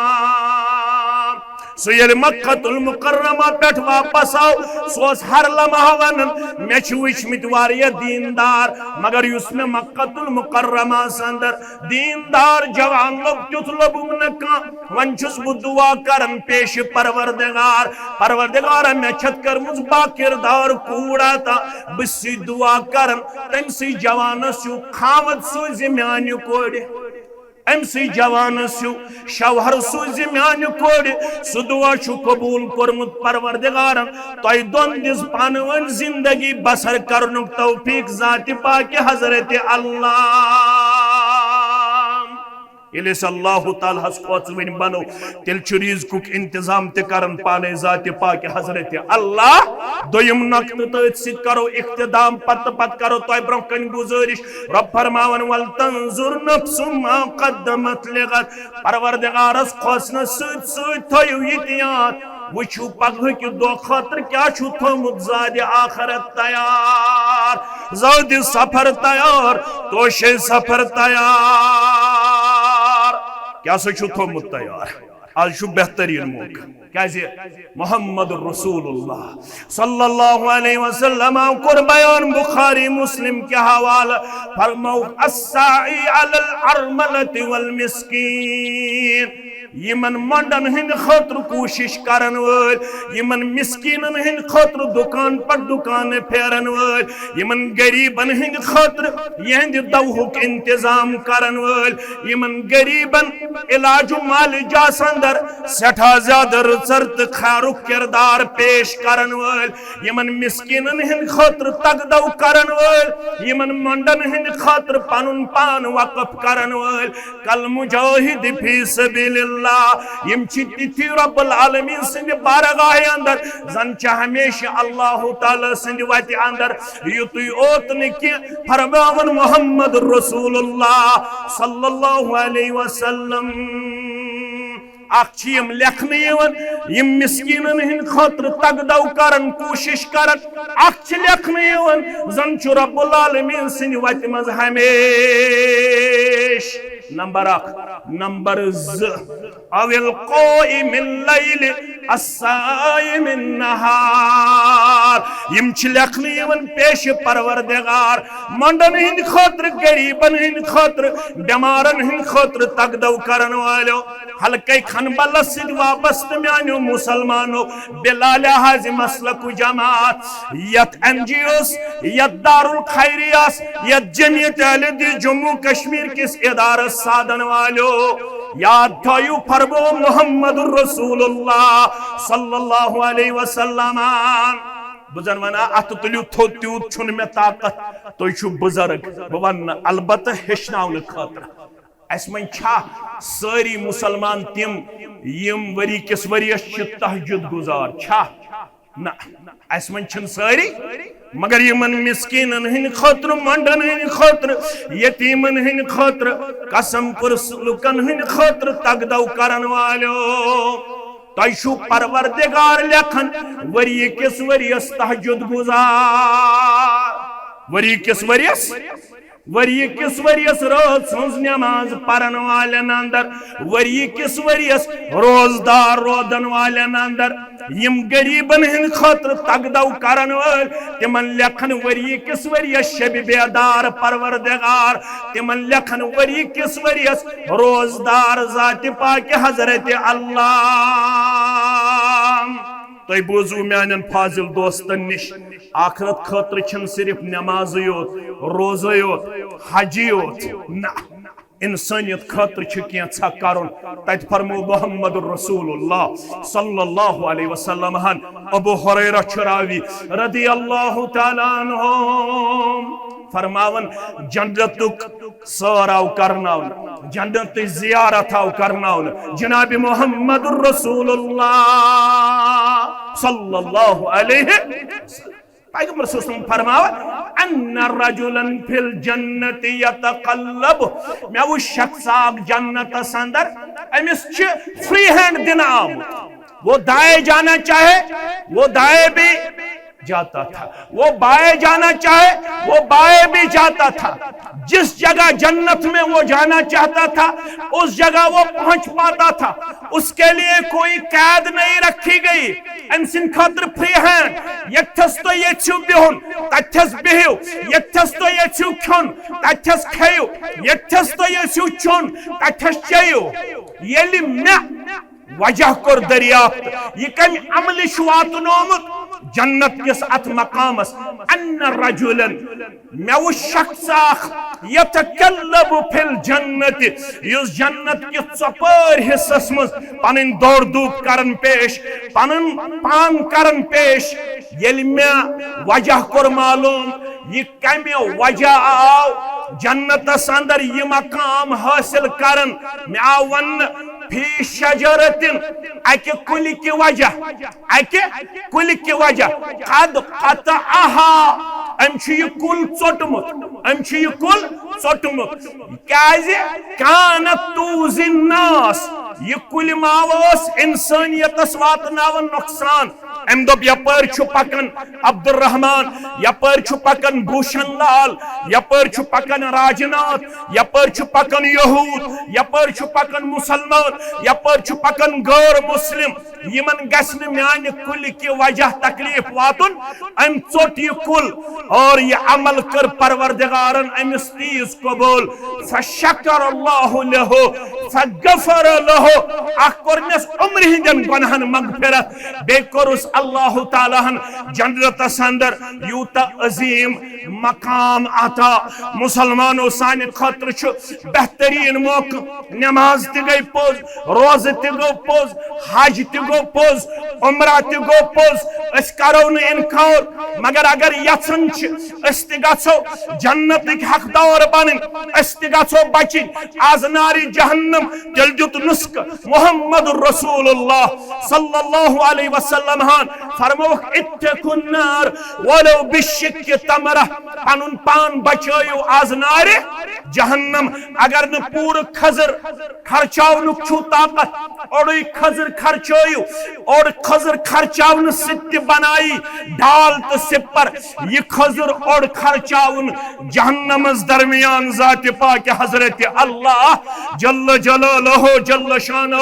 سُہ ییٚلہِ مکہ المکرمہ پٮ۪ٹھ واپس آو، سُہ اوس ہر لمحہ ونان، مےٚ چھِ وٕچھمٕتۍ واریاہ دیندار، مگر یُس مےٚ مکہ المکرمہ ہس اندر دیندار جوان لوٚب، تیُتھ لوٚبُم نہٕ کانٛہہ۔ وۄنۍ چھُس بہٕ دعا کران پیش پروردگار، پروردگارا، مےٚ چھَتھ کٔرمٕژ با کردار کوٗر عطا۔ بہٕ چھُسٕے دعا کران، تٔمۍ سٕے جوانس ہیوٗ خاوند سوٗزِ میانہِ کورِ۔ أمۍ سٕے جوانس ہیوٗ شوہر سوٗزِ میانہِ کورِ۔ سُہ دعا چھُ قبوٗل کوٚرمُت پروردگارن۔ تۄہہِ دۄن دِژ پانہٕ ؤنۍ زندگی بسر کرنُک توفیق ذاتِ پاکِ حضرت اللہ۔ ییٚلہِ أسۍ اللہ تعالیٰ ہس کھوژوٕنۍ بنو، تیٚلہِ چھُ رزقُک انتظام تہِ کران پانے ذاتِ پاکِ حضرت اللہ۔ دوٚیِم نقطہٕ، تٔتھۍ سۭتۍ کرو اختتام، پتہٕ پتہٕ کرو تۄہہِ برونٛہہ کنہِ گُزٲرِش۔ رۄب فرماوان، "ولتنظر نفس ما قدمت لغد"۔ پروردگارس کھوژنس سۭتۍ سۭتۍ تھٲیِو یہِ تہِ یاد، وٕچھِو پگہٕکہِ دۄہ خٲطرٕ کیٛاہ چھُ تھوٚومُت زادِ آخرت تیار، زادِ سفر تیار، توشے سفر تیار۔ کیٛاہ سا چھُ تھوٚومُت تیار؟ آز چھُ بہترین موقع۔ کیازِ؟ محمد رسول اللہ صلی اللہ علیہ وسلم کوٚر بیان بخاری مسلم کہِ حوالہٕ، فرمووُکھ، "الساعی علی الارملۃ والمسکین"۔ یِمن مۄنڈن ہٕنٛدِ خٲطرٕ کوٗشِش کرن وٲلۍ، یِمن مسکیٖنن ہٕنٛدِ خٲطرٕ دُکان پتہٕ دُکان پھیرن وٲلۍ، یِمن غریٖبن ہٕنٛدِ خٲطرٕ یِہنٛدِ دوہُک انتظام کرن وٲلۍ، یِمن غریٖبن علاج و معالجس اندر سٮ۪ٹھاہ زیادٕ رٕژر تہٕ خیرُک کردار پیش کرن وٲلۍ، یِمن مسکیٖنن ہٕنٛدِ خٲطرٕ تگدو کرن وٲلۍ، یِمن مۄنڈن ہٕنٛدِ خٲطرٕ پنُن پان وقف کرن وٲلۍ، کل مجاہد فی سبیل اللہ، یِم چھِ تِتھی رب العالمین سٕنٛدِ بارگاہہِ اندر، زن چھِ ہمیشہِ اللہ تعالیٰ سٕنٛدِ وتہِ اندر، یُتُے اوت نہٕ کینٛہہ، فرماوان محمد رسول اللہ صلی اللہ علیہ وسلم۔ اکھ چھِ یِم لیکھنہٕ یِوان، یِم مسکیٖنن ہٕنٛدِ خٲطرٕ تگدو کران، کوٗشِش کران۔ اکھ چھِ لیکھنہٕ یِوان، زن چھُ رب العالمین سٕنٛدِ وتہِ منٛز ہمیشہِ۔ نمبر اکھ۔ نمبر زٕ، او القائم اللیل الصائم النہار۔ یِم چھِ لیکھنہٕ یِوان پیش پروردگار، مۄنڈن ہٕنٛدِ خٲطرٕ، غریٖبن ہٕنٛدِ خٲطرٕ، بٮ۪مارن ہٕنٛدِ خٲطرٕ تگدو کرن والٮ۪و۔ حلقے کھنبلس سۭتۍ وابستہٕ میانیو مسلمانو، بلا لحاظ مسلک و جماعت، یتھ این جی اوس، یتھ دارالخیریہس، یتھ جمعیت اہل حدیث جموں کشمیر کس ادارس سادن والو، یاد تھٲیِو فرمو محمد رسول اللہ صلی اللہ علیہ وسلم۔ بہٕ زن ونان، اتھٕ تُلِو تھوٚد، تیوٗت چھُنہٕ مےٚ طاقت، تُہۍ چھِو بُزرگ، بہٕ ونہٕ نہٕ، البتہ ہیٚچھناونہٕ خٲطرٕ۔ اسہِ منٛز چھا سٲری مسلمان تِم یِم ؤری کِس ؤریَس چھِ تہجد گزار؟ چھا؟ نہ، اسہِ منٛز چھِنہٕ سٲری، مگر یِمن مسکیٖنن ہٕنٛدِ خٲطرٕ، مۄنڈن ہٕنٛدِ خٲطرٕ، یتیٖمن ہٕنٛدِ خٲطرٕ، قسم پرس لُکن ہٕنٛدِ خٲطرٕ تگدو کرن والٮ۪و، تۄہہِ چھُو پروردگار لیکھان ؤری کِس ؤریَس تہجد گزار، ؤری کِس ؤریَس ؤری کِس ؤریَس رٲژ ہٕنٛز نٮ۪ماز پرن والٮ۪ن اندر، ؤری کِس ؤریَس روزدار روزن والٮ۪ن اندر، یِم غریٖبن ہٕنٛدِ خٲطرٕ تگدو کرن وٲلۍ، تِمن لیکھن ؤری کِس ؤریَس شبِ بیدار پروردگار، تِمن لیکھن ؤری کِس ؤریَس روزدار ذاتِ پاکِ حضرت اللہ۔ تۄہہِ بوٗزوٕ میانٮ۪ن فاضل دوستن نِش، آخرت خٲطرٕ چھِنہٕ صرف نمازٕے یوت، روزے یوت، حجی یوت، نہ، انسٲنیت خٲطرٕ چھُ کینٛژھا کرُن۔ تتہِ فرمو محمد رسول اللہ صلی اللہ علیہ وسلم ہن، ابو ہریرہ چھُ راوی رضی اللہ تعالیٰ عنہ فرماوان، جنتُک سٲر آو کرناونہٕ، جنتٕچ زیارت آو کرناونہٕ جناب محمد رسول اللہ صلی اللہ علیہ وسلم۔ پیغمبر صلی اللہ علیہ وسلم فرماوان، ان رجلا فی الجنت یتقلب، مےٚ وُچھ شخص اکھ جنتس اندر، أمِس چھِ فری ہینڈ دِنہٕ آمُت، وہ دائیں جانا چاہے، وہ دائیں بھی جاتا تھا، وہ بائیں جانا چاہے، وہ بائیں بھی جاتا تھا۔ جس جگہ جنت میں وہ جانا چاہتا تھا، اس جگہ وہ پہنچ پاتا تھا۔ اس کے لیے کوئی قید نہیں رکھی گئی۔ أمۍ سٕنٛدِ خٲطرٕ فری ہینڈ، ییٚتھس تُہۍ یژھِو بِہُن، تتھس بِہِو، ییٚتھس تُہۍ یژھِو کھیوٚن، تتھس کھیٚیِو، ییٚتھس تُہۍ یژھِو چیوٚن، تتھس چیٚیِو۔ ییٚلہِ مےٚ وجہ کوٚر دریافت، یہِ کمہِ عملہِ چھُ واتنومُت جنت کِس اتھ مقامس۔ ان رجلا، مےٚ وُچھ شخص اکھ، یتقلب فی الجنت، یُس جنت کِس ژۄپٲرۍ حصس منٛز پنٕنۍ دورٕ دوٗپ کران پیش، پنُن پان کران پیش۔ ییٚلہِ مےٚ وجہ کوٚر معلوم، یہِ کمہِ وجہ آو جنتس اندر یہِ مقام حٲصِل کرن؟ مےٚ آو وننہٕ، فی شجرتن، اکہِ کُلہِ کہِ وجہ، اکہِ کُلہِ کہِ وجہ، قد قطعها، أمۍ چھُ یہِ کُل ژوٚٹمُت، أمۍ چھُ یہِ کُل ژوٚٹمُت۔ کیازِ؟ کانت تؤذی الناس، یہِ کُلۍ ماوٕ ٲس انسٲنیتس واتناوان نۄقصان۔ أمۍ دوٚپ، یپٲرۍ چھُ پکان عبدالرحمان، یپٲرۍ چھُ پکان بھوشن لال، یپٲرۍ چھُ پکان راجناتھ، یپٲرۍ چھُ پکان یہود، یپٲرۍ چھُ پکان مسلمان، یپٲرۍ چھُ پکان غٲر مسلم۔ یِمن گژھِ نہٕ میانہِ کُلہِ کہِ وجہ تکلیف واتُن۔ أمۍ ژوٚٹ یہِ کُل اور یہِ عمل کٔر پروردگارن أمِس تیٖژ قبول۔ فشکر اللہ لہ، فغفر لہ، اکھ کوٚرنس عمرِ ہٕنٛدٮ۪ن گۄناہن مغفرت، بیٚیہِ کوٚرُس اللہ تعالیٰ ہن جنتس اندر یوٗتاہ عظیم مقام عطا۔ مسلمانو، سانہِ خٲطرٕ چھُ بہترین موقعہٕ، نماز تہِ گٔے پوٚز، روزٕ تہِ گوٚو پوٚز، حج تہِ گوٚو پوٚز، عمرہ تہِ گوٚو پوٚز۔ أسۍ کرو نہٕ انکار، مگر اگر یژھان چھِ أسۍ تہِ گژھو جنتٕکۍ حقدار بنٕنۍ، أسۍ تہِ گژھو بچٕنۍ از نارِ جہنم، تیٚلہِ دیُت نسخہٕ محمد رسول اللہ صلی اللہ علیہ وسلم ہن۔ فرمووُکھ، اتقوا النار ولو بشق تمرہ، پنُن پان بچٲیِو از نارِ جہنم۔ اگر نہٕ پوٗرٕ کھٔزٕر خرچاونُک چھُو طاقت، اوٚڑُے کھٔزٕر خرچٲیِو، اوٚڑ کھٔزٕر خرچاونہٕ سۭتۍ تہِ بنایی ڈال تہٕ سِپر۔ یہِ کھٔزٕر اوٚڑ خرچاوُن جہنمس درمیان ذاتِ پاکِ حضرت اللہ جل جلالہ جل شانہ۔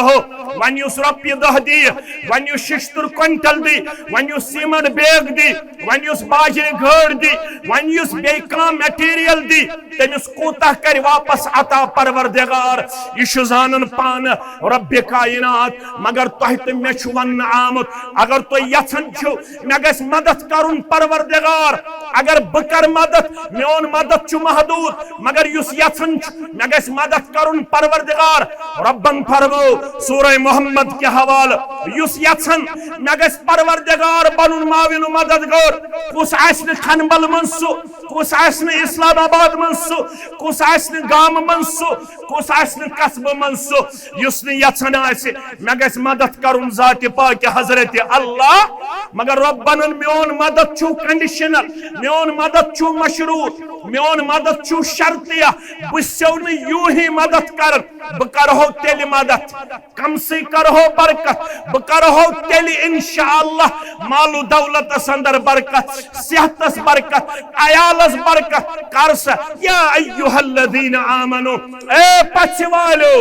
وۄنۍ یُس رۄپیہِ دہ دی، وۄنۍ یُس ششتُر کوینٹل دی، وۄنۍ یُس سیمنٹ بیگ دی، وۄنۍ یُس باجرِ گٲڑ دی، وۄنۍ یُس بیٚیہِ کانٛہہ مٹیریل دی، تٔمِس کوٗتاہ کرِ واپس عطا پروردگار؟ یہِ چھُ زانان پانہٕ رب کائنات۔ مگر تۄہہِ تہٕ مےٚ چھُ وننہٕ آمُت، اگر تُہۍ یژھان چھِو مےٚ گژھِ مدد کرُن پروردگار، اگر بہٕ کرٕ مدد، میون مدد چھُ محدود، مگر یُس یژھان چھُ مےٚ گژھِ مدد کرُن پروردگار، ربن فرمو سورہ محمد کہِ حوالہٕ، یُس یژھان مےٚ گژھِ پروردگار بنُن معاون و مددگار، کُس آسہِ نہٕ کھنبل منٛز سُہ، کُس آسہِ نہٕ اسلام آباد منٛز سُہ، کُس آسہِ نہٕ گامہٕ منٛز سُہ، کُس آسہِ نہٕ قصبہٕ منٛز سُہ، یُس نہٕ یژھان آسہِ مےٚ گژھِ مدد کرُن ذاتِ پاکِ حضرت اللہ، مگر ربن میون مدد چھُ کنڈیشنل، میون مدد چھُ مشروط، میون مدد چھُ شرطیہ۔ بہٕ چھُسو نہٕ یوٗہی مدد کران، بہٕ کرہو تیٚلہِ مدد، کم سے کرہو برکت، بہٕ کرہو تیٚلہِ انشاءاللہ مال و دولتس اندر برکت، صحتس برکت، عیالس برکت۔ کر سا، یا ایھا الذین آمنو، اے پژھِ والو،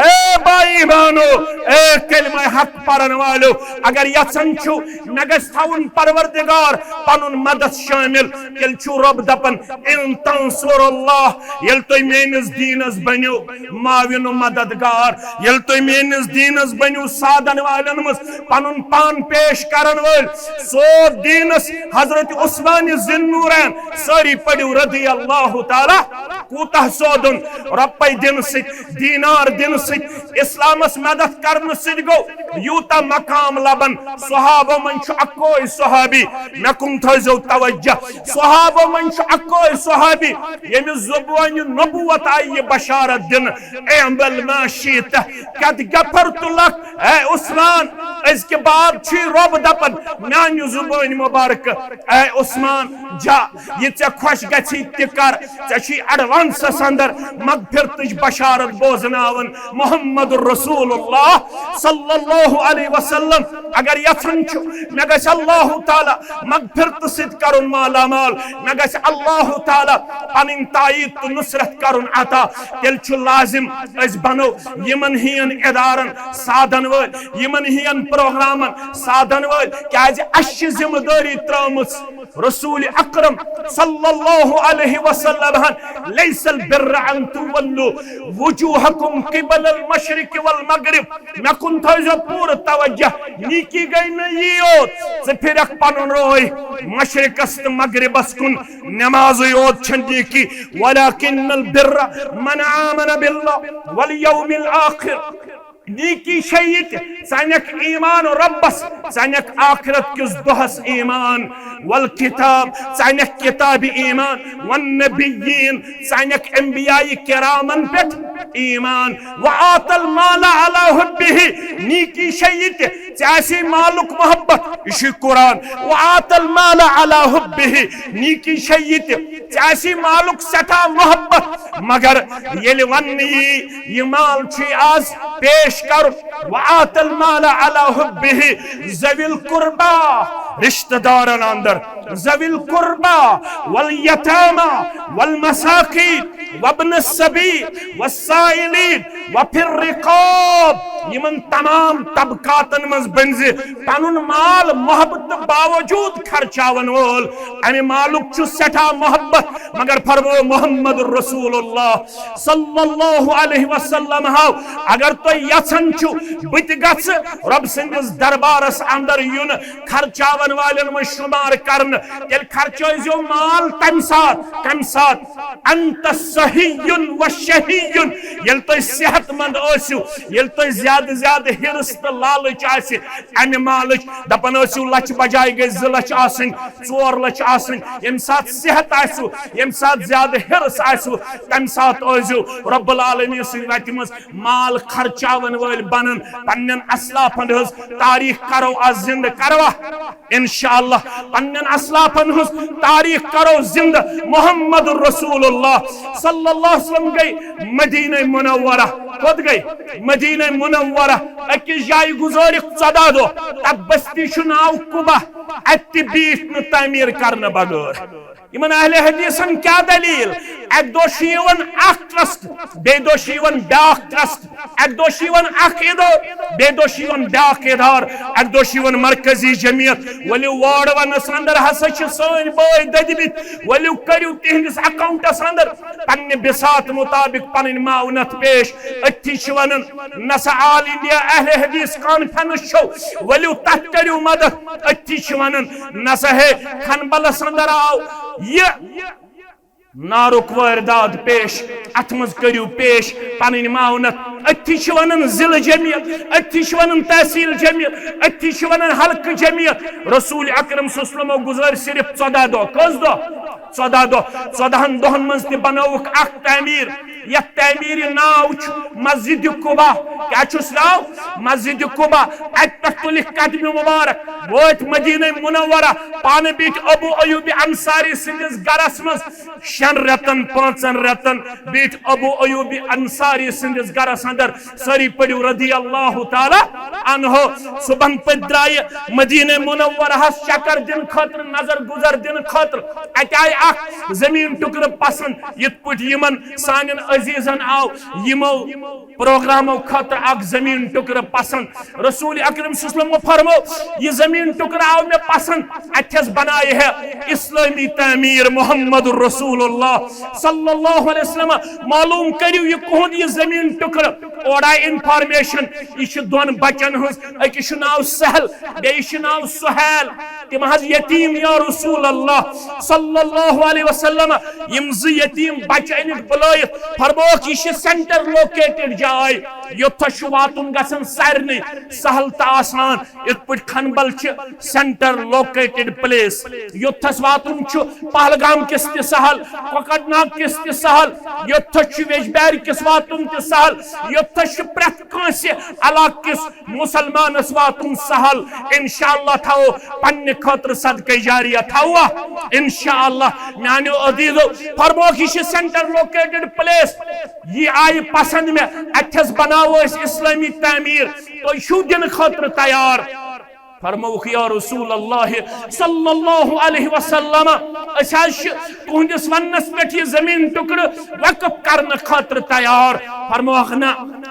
اے با ایمانو، اے کلمہ حق پرن والو، اگر یژھان چھِو مےٚ گژھِ تھاوُن پروردگار پنُن مدد شٲمِل، تیٚلہِ چھُ رب دپان، ان تنصر اللہ، ییٚلہِ تُہۍ میٲنِس دیٖنس بٔنِو معاون و مددگار، ییٚلہِ تُہۍ میٲنِس دیٖنس بٔنِو سادن والٮ۪ن منٛز پنُن پان پیش کرن وٲلۍ، سود دیٖنس حضرت عثمان ذی النورین، سٲری پٔرِو رضی اللہ تعالیٰ، کوٗتاہ سودُن، رۄپے دِنہٕ سۭتۍ، دینار دِنہٕ سۭتۍ، اسلامس مدد کرنہٕ سۭتۍ گوٚو یوٗتاہ مقام لبن۔ صحابو منٛز چھُ اکوے صحابی، مےٚ کُن تھٲیزیو توجہ، صحابو منٛز چھُ اکوے صحابی ییٚمِس زبانہِ نبوت آیہِ یہِ بشارت دِنہٕ، اعمل ما شئت قد غفرت لک، اے عثمان، أزکہِ بعد چھُے رۄب دپان میانہِ زبٲنۍ مبارکہٕ، اے عثمان، جا، یہِ ژےٚ خۄش گژھی تہِ کر، ژےٚ چھُے ایڈوانسس اندر مغفرتٕچ بشارت بوزناوان محمد رسول اللہ صلی اللہ علیہ وسلم۔ اگر یژھان چھُ مےٚ گژھِ اللہ تعالیٰ مغفرتہٕ سۭتۍ کرُن مالا مال، مےٚ گژھِ اللہ تعالیٰ پنٕنۍ تائید تہٕ نصرت کرُن عطا، تیٚلہِ چھُ لازم أسۍ بنو یِمن ہِوٮ۪ن ادارن سادن وٲلۍ، یِمن ہِوٮ۪ن پروگرامن سادن وٲلۍ، کیازِ اسہِ چھِ ذمہٕ دٲری ترٲومٕژ۔ رسول اکرم صلی اللہ علیہ وسلم ہن، لیس البر ان تولوا وجوہکم قبل المشرق والمغرب۔ مےٚ کُن تھٲیزیو پوٗرٕ توجہ، نیکی گٔے نہٕ یی یوت، ژٕ پھرکھ پنُن روے مشرقس تہٕ مغربس کُن، نمازٕے یوت چھنہٕ نیکی، ولکن البر من آمن باللہ والیوم الآخر۔ نیکی چھے یہِ تہِ، ژٕ انکھ ایمان رۄبس، ژٕ انکھ آخرت کِس دۄہس ایمان، والکتاب، ژٕ انکھ کتابہِ ایمان، والنبیین، ژٕ انکھ انبیاء کرامن پٮ۪ٹھ ایمان، وآت المال علی حبہ، نیکی چھے یہِ تہِ، ژےٚ آسی مالُک محبت، یہِ چھُے قرآن، وآت المال علی حبہ، نیکی چھے یہِ تہِ، ژےٚ آسی مالُک سٮ۪ٹھاہ محبت، مگر ییٚلہِ وننہٕ یی، یہِ مال چھُے آز پیش کرُن، وآت المال علی حبہ، ذوی القربا، رشتہ دارن اندر، ذوی القربا، والیتاما، والمساکین، وابن السبیل، والسائلین، وفی الرقاب، یِمن تمام طبقاتن منٛز بٔنزِ پنُن مال محبت باوجود خرچاون وول۔ امہِ مالُک چھُ سٮ۪ٹھاہ محبت، مگر فرمو محمد رسول اللہ صلی اللہ علیہ وسلم ہاو، اگر تُہۍ یژھان چھِو بہٕ تہِ گژھٕ رۄب سٕنٛدِس دربارس اندر یُن خرچاون والٮ۪ن منٛز شُمار کرنہٕ، تیٚلہِ خرچٲیزیو مال تمہِ ساتہٕ، کمہِ ساتہٕ؟ انت صحی و شہی، ییٚلہِ تُہۍ صحت مند ٲسِو، ییٚلہِ تۄہہِ زیادٕ زیادٕ حرص تہٕ لالچ آسہِ امہِ مالٕچ، دپان ٲسِو لچھ بجایہِ گژھِ زٕ لچھ آسٕنۍ، ژور لچھ آسٕنۍ، ییٚمہِ ساتہٕ صحت آسِوٕ، ییٚمہِ ساتہٕ زیادٕ حرص آسِوٕ، تمہِ ساتہٕ ٲسۍزیو رب العالمین سٕنٛدِ وتہِ منٛز مال خرچاون وٲلۍ بنان۔ پننٮ۪ن اسلافن ہٕنٛز تاریخ کرو از زندٕ، کروا؟ انشاءاللہ پننٮ۪ن اسلافن ہٕنٛز تاریخ کرو زندٕ۔ محمد رسول اللہ صلی اللہ علیہ وسلم گٔے مدینہ منورہ۔ کوٚت گٔے؟ مدینہ منورہ۔ أکِس جایہِ گُزٲرِکھ ژۄداہ دۄہ۔ تتھ بستی چھُ ناو قبا۔ اتہِ تہِ بیٖٹھۍ نہٕ تعمیٖر کرنہٕ بغٲر۔ یِمن اہل حدیثن کیٛاہ دلیل؟ اکہِ دۄہ چھُ یِوان اکھ ٹرسٹ، بیٚیہِ دۄہ چھُ یِوان بیٛاکھ ٹرسٹ۔ اکہِ دۄہ چھُ یِوان اکھ ادارٕ، بیٚیہِ دۄہ چھُ یِوان بیٛاکھ ادارٕ۔ اکہِ دۄہ چھُ یِوان مرکزی جمعیت، ؤلِو واڑ ونس اندر ہسا چھِ سٲنۍ بٲے دٔدمٕتۍ، ؤلِو کٔرِو تِہنٛدِس اکاؤنٹس اندر پننہِ بساط مطابق پنٕنۍ معاونت پیش۔ أتھی چھِ ونان، نسا آل انڈیا اہل حدیث کانفرنس چھو، ؤلِو تتھ کٔرِو مدد۔ أتھی چھِ ونان، نسا ہے کھنبلس اندر آو یہِ نارُک وٲرداد پیش، اتھ منٛز کٔرِو پیش پنٕنۍ معاونت۔ أتھی چھِ ونان ضلع جمعیت، أتھی چھِ ونان تحصیل جمعیت، أتھی چھِ ونان حلقہٕ جمعیت۔ رسول اکرم صلی اللہ علیہ وسلمو گُزٲرۍ صرف ژۄداہ دۄہ۔ کٔژ دۄہ؟ ژۄداہ دۄہ۔ ژۄدہن دۄہن منٛز تہِ بنٲوٕکھ اکھ تعمیٖر، یتھ تعمیٖرِ ناو چھُ مسجد قبا۔ کیٛاہ چھُس ناو؟ مسجد قبا۔ اتہِ پٮ۪ٹھ تُلِکھ قدمہِ مبارک، وٲتۍ مدینہ منورہ۔ پانہٕ بیٖٹھۍ ابو ایوب انصاری سٕنٛدِس گرس منٛز۔ شٮ۪ن رٮ۪تن، پانٛژن رٮ۪تن بیٖٹھۍ ابو ایوب انصاری سٕنٛدِس گرس اندر۔ سٲری پٔرِو رضی اللہ تعالیٰ عنہ۔ صبحن پٔتۍ درٛایہِ مدینہ منورہس چکر دِنہٕ خٲطرٕ، نظر گُزر دِنہٕ خٲطرٕ۔ اتہِ آیہِ اکھ زٔمیٖن ٹُکرٕ پسند، یِتھ پٲٹھۍ یِمن سانٮ۪ن عزیزن آو یِمو پروگرامو خٲطرٕ اکھ زٔمیٖن ٹُکرٕ پسند۔ رسول اکرم صلی اللہ علیہ وسلم فرمو، یہِ زٔمیٖن ٹُکرٕ آو مےٚ پسند، اتھس بنایہِ ہے اسلٲمی تعمیٖر۔ محمد رسول اللہ صلی اللہ علیہ وسلم، معلوم کٔرِو یہِ کُہُنٛد یہِ زٔمیٖن ٹُکرٕ۔ اورٕ آیہِ انفارمیشن، یہِ چھِ دۄن بچن ہٕنٛز، أکِس چھُ ناو سہل، بیٚیِس چھُ ناو سہیل۔ تِم حظ یتیٖم یا رسول اللہ صلی اللہ علیہ وسلم، یِم زٕ یتیٖم بچہٕ أنِکھ بُلٲیِتھ۔ فرموکھ، یہِ چھِ سینٹر لوکیٹڈ جاے، یوٚتتھ چھُ واتُن گژھان سارنٕے سہل تہٕ آسان۔ یِتھ پٲٹھۍ کھنبل چھِ سینٹر لوکیٹڈ پلیس، یوٚتتھس واتُن چھُ پہلگام کِس تہِ سہل، کۄکرناگ کِس تہِ سہل، یوٚتتھس چھُ ویجبیارِ کِس واتُن تہِ سہل، یوٚتتھس چھُ پرٛٮ۪تھ کٲنٛسہِ علاقہٕ کِس مسلمانس واتُن سہل۔ انشاءاللہ تھاوو پننہِ خٲطرٕ صدقہ جاریہ، تھاووا؟ انشاءاللہ۔ میانیو عزیزو، فرموکھ، یہِ چھِ سینٹر لوکیٹڈ پلیس، یہِ آیہِ پسند مےٚ، اتھس بناوو أسۍ اسلٲمی تعمیٖر، تُہۍ چھِو دِنہٕ خٲطرٕ تیار؟ فرمووُکھ، یا رسول اللہ صلی اللہ علیہ وسلم، أسۍ حظ چھِ تُہنٛدِس وننس پٮ۪ٹھ یہِ زٔمیٖن ٹُکڑٕ وقف کرنہٕ خٲطرٕ تیار۔ فرمووُکھ، نہ،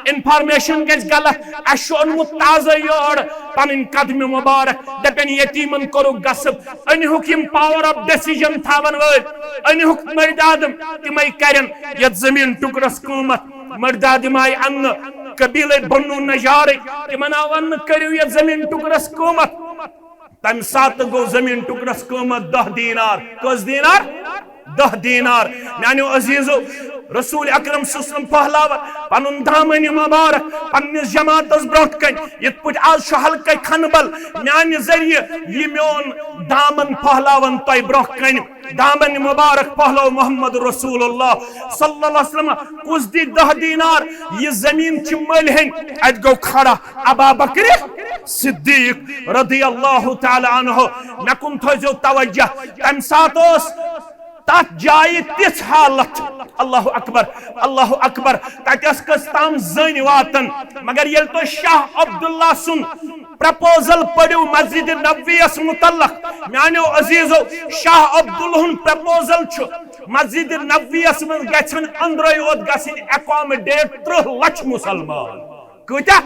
انفارمیشن گژھِ غلط، اسہِ چھُ اوٚنمُت تازٕ یور پنٕنۍ قدمہِ مبارک، دپن یتیٖمن کوٚرُکھ غصب، أنِہُکھ یِم پاور آف ڈیسیجن تھاون وٲلۍ، أنِہُکھ مٔردادم، تِمے کرن یتھ زٔمیٖن ٹُکڑس قۭمتھ۔ مٔردادم آیہِ اننہٕ، قبیلے بنو نجارٕکۍ، تِمن آو اننہٕ، کٔرِو یتھ زٔمیٖن ٹُکڑس قۭمتھ۔ تمہِ ساتہٕ گوٚو زٔمیٖن ٹُکڑس قۭمتھ دَہ دینار۔ کٔژ دینار؟ دَہ دینار۔ میانیو عزیزو، رسول اکرم صلی اللہ علیہ وسلم پھہلاوان پنُن دامن مبارک پننِس جماعتس برونٛٹھ کنہِ، یِتھ پٲٹھۍ آز چھُ حلقہ کھنبل میانہِ ذٔریعہٕ یہِ میون دامن پھہلاوان تۄہہِ برونٛٹھ کنہِ۔ دامن مبارک پہلو محمد رسول اللہ صلی اللہ علیہ وسلم۔ کُس دی دَہ دینار؟ یہِ زمین چھِ مٔلۍ ہٕنٛدۍ۔ اتہِ گوٚو کھڑا ابا بکر صدیق رضی اللہ تعالیٰ عنہ۔ مےٚ کُن تھٲیزیو توجہ، تمہِ ساتہٕ اوس اتھ جایہِ تِژھ حالت، اللہ اکبر، اللہ اکبر، تتہِ ٲس کٔژ تام زٔنۍ واتان۔ مگر ییٚلہِ تُہۍ شاہ عبداللہ سُنٛد پرپوزل پٔرِو مسجد نبویس متعلق، میانیو عزیزو، شاہ عبداللہ ہُنٛد پرپوزل چھُ مسجد نبویس منٛز گژھن أنٛدرے یوت گژھٕنۍ اکامڈیٹ ترٕٛہ لچھ مسلمان۔ کۭتیاہ؟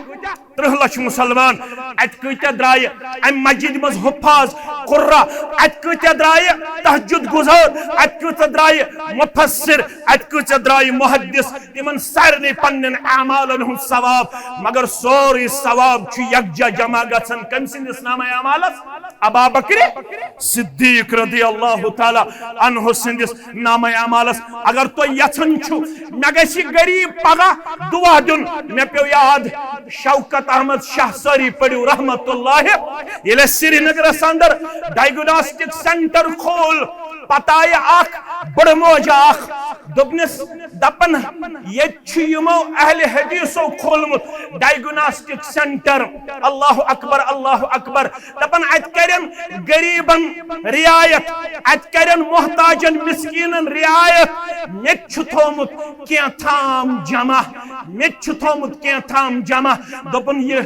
ترٕٛہ لچھ مسلمان۔ اتہِ کۭتیاہ درایہِ امہِ مسجد منٛز حفاظ، قرہ؟ اتہِ کۭتیاہ درایہِ تہجد گزار؟ اتہِ کۭژاہ درایہِ مفسر؟ اتہِ کۭژاہ درایہِ محدث؟ تِمن سارنٕے پننٮ۪ن اعمالن ہُنٛد ثواب، مگر سورُے ثواب چھُ یکجا جمع گژھان کٔمۍ سٕنٛدِس نامہ اعمالس؟ ابا بکر صدیق رضی اللہ تعالیٰ عنہ سٕنٛدِس نامہ اعمالس۔ اگر تُہۍ یژھان چھِو مےٚ گژھِ غریب پگاہ دعا دیُن، مےٚ پیوٚو یاد شوکت احمد شاہ سٲری پٔرِو رحمت اللہ، ییٚلہِ اَسہِ سرینگرس اندر ڈائگناسٹک سینٹر کھول، پتہٕ آیہِ اکھ بٔڑ موج اکھ، دوٚپنس، دپان، ییٚتہِ چھُ یِمو اہل حدیثو کھولمُت ڈائگناسٹک سینٹر۔ اللہ اکبر، اللہ اکبر۔ دپان، اتہِ کرن غریبن رعایت، اتہِ کرن محتاجن مسکینن رعایت۔ مےٚ تہِ چھُ تھومُت کینٛہہ تام جمع، مےٚ تہِ چھُ تھومُت کینٛہہ تام جمع۔ دوٚپُن، یہِ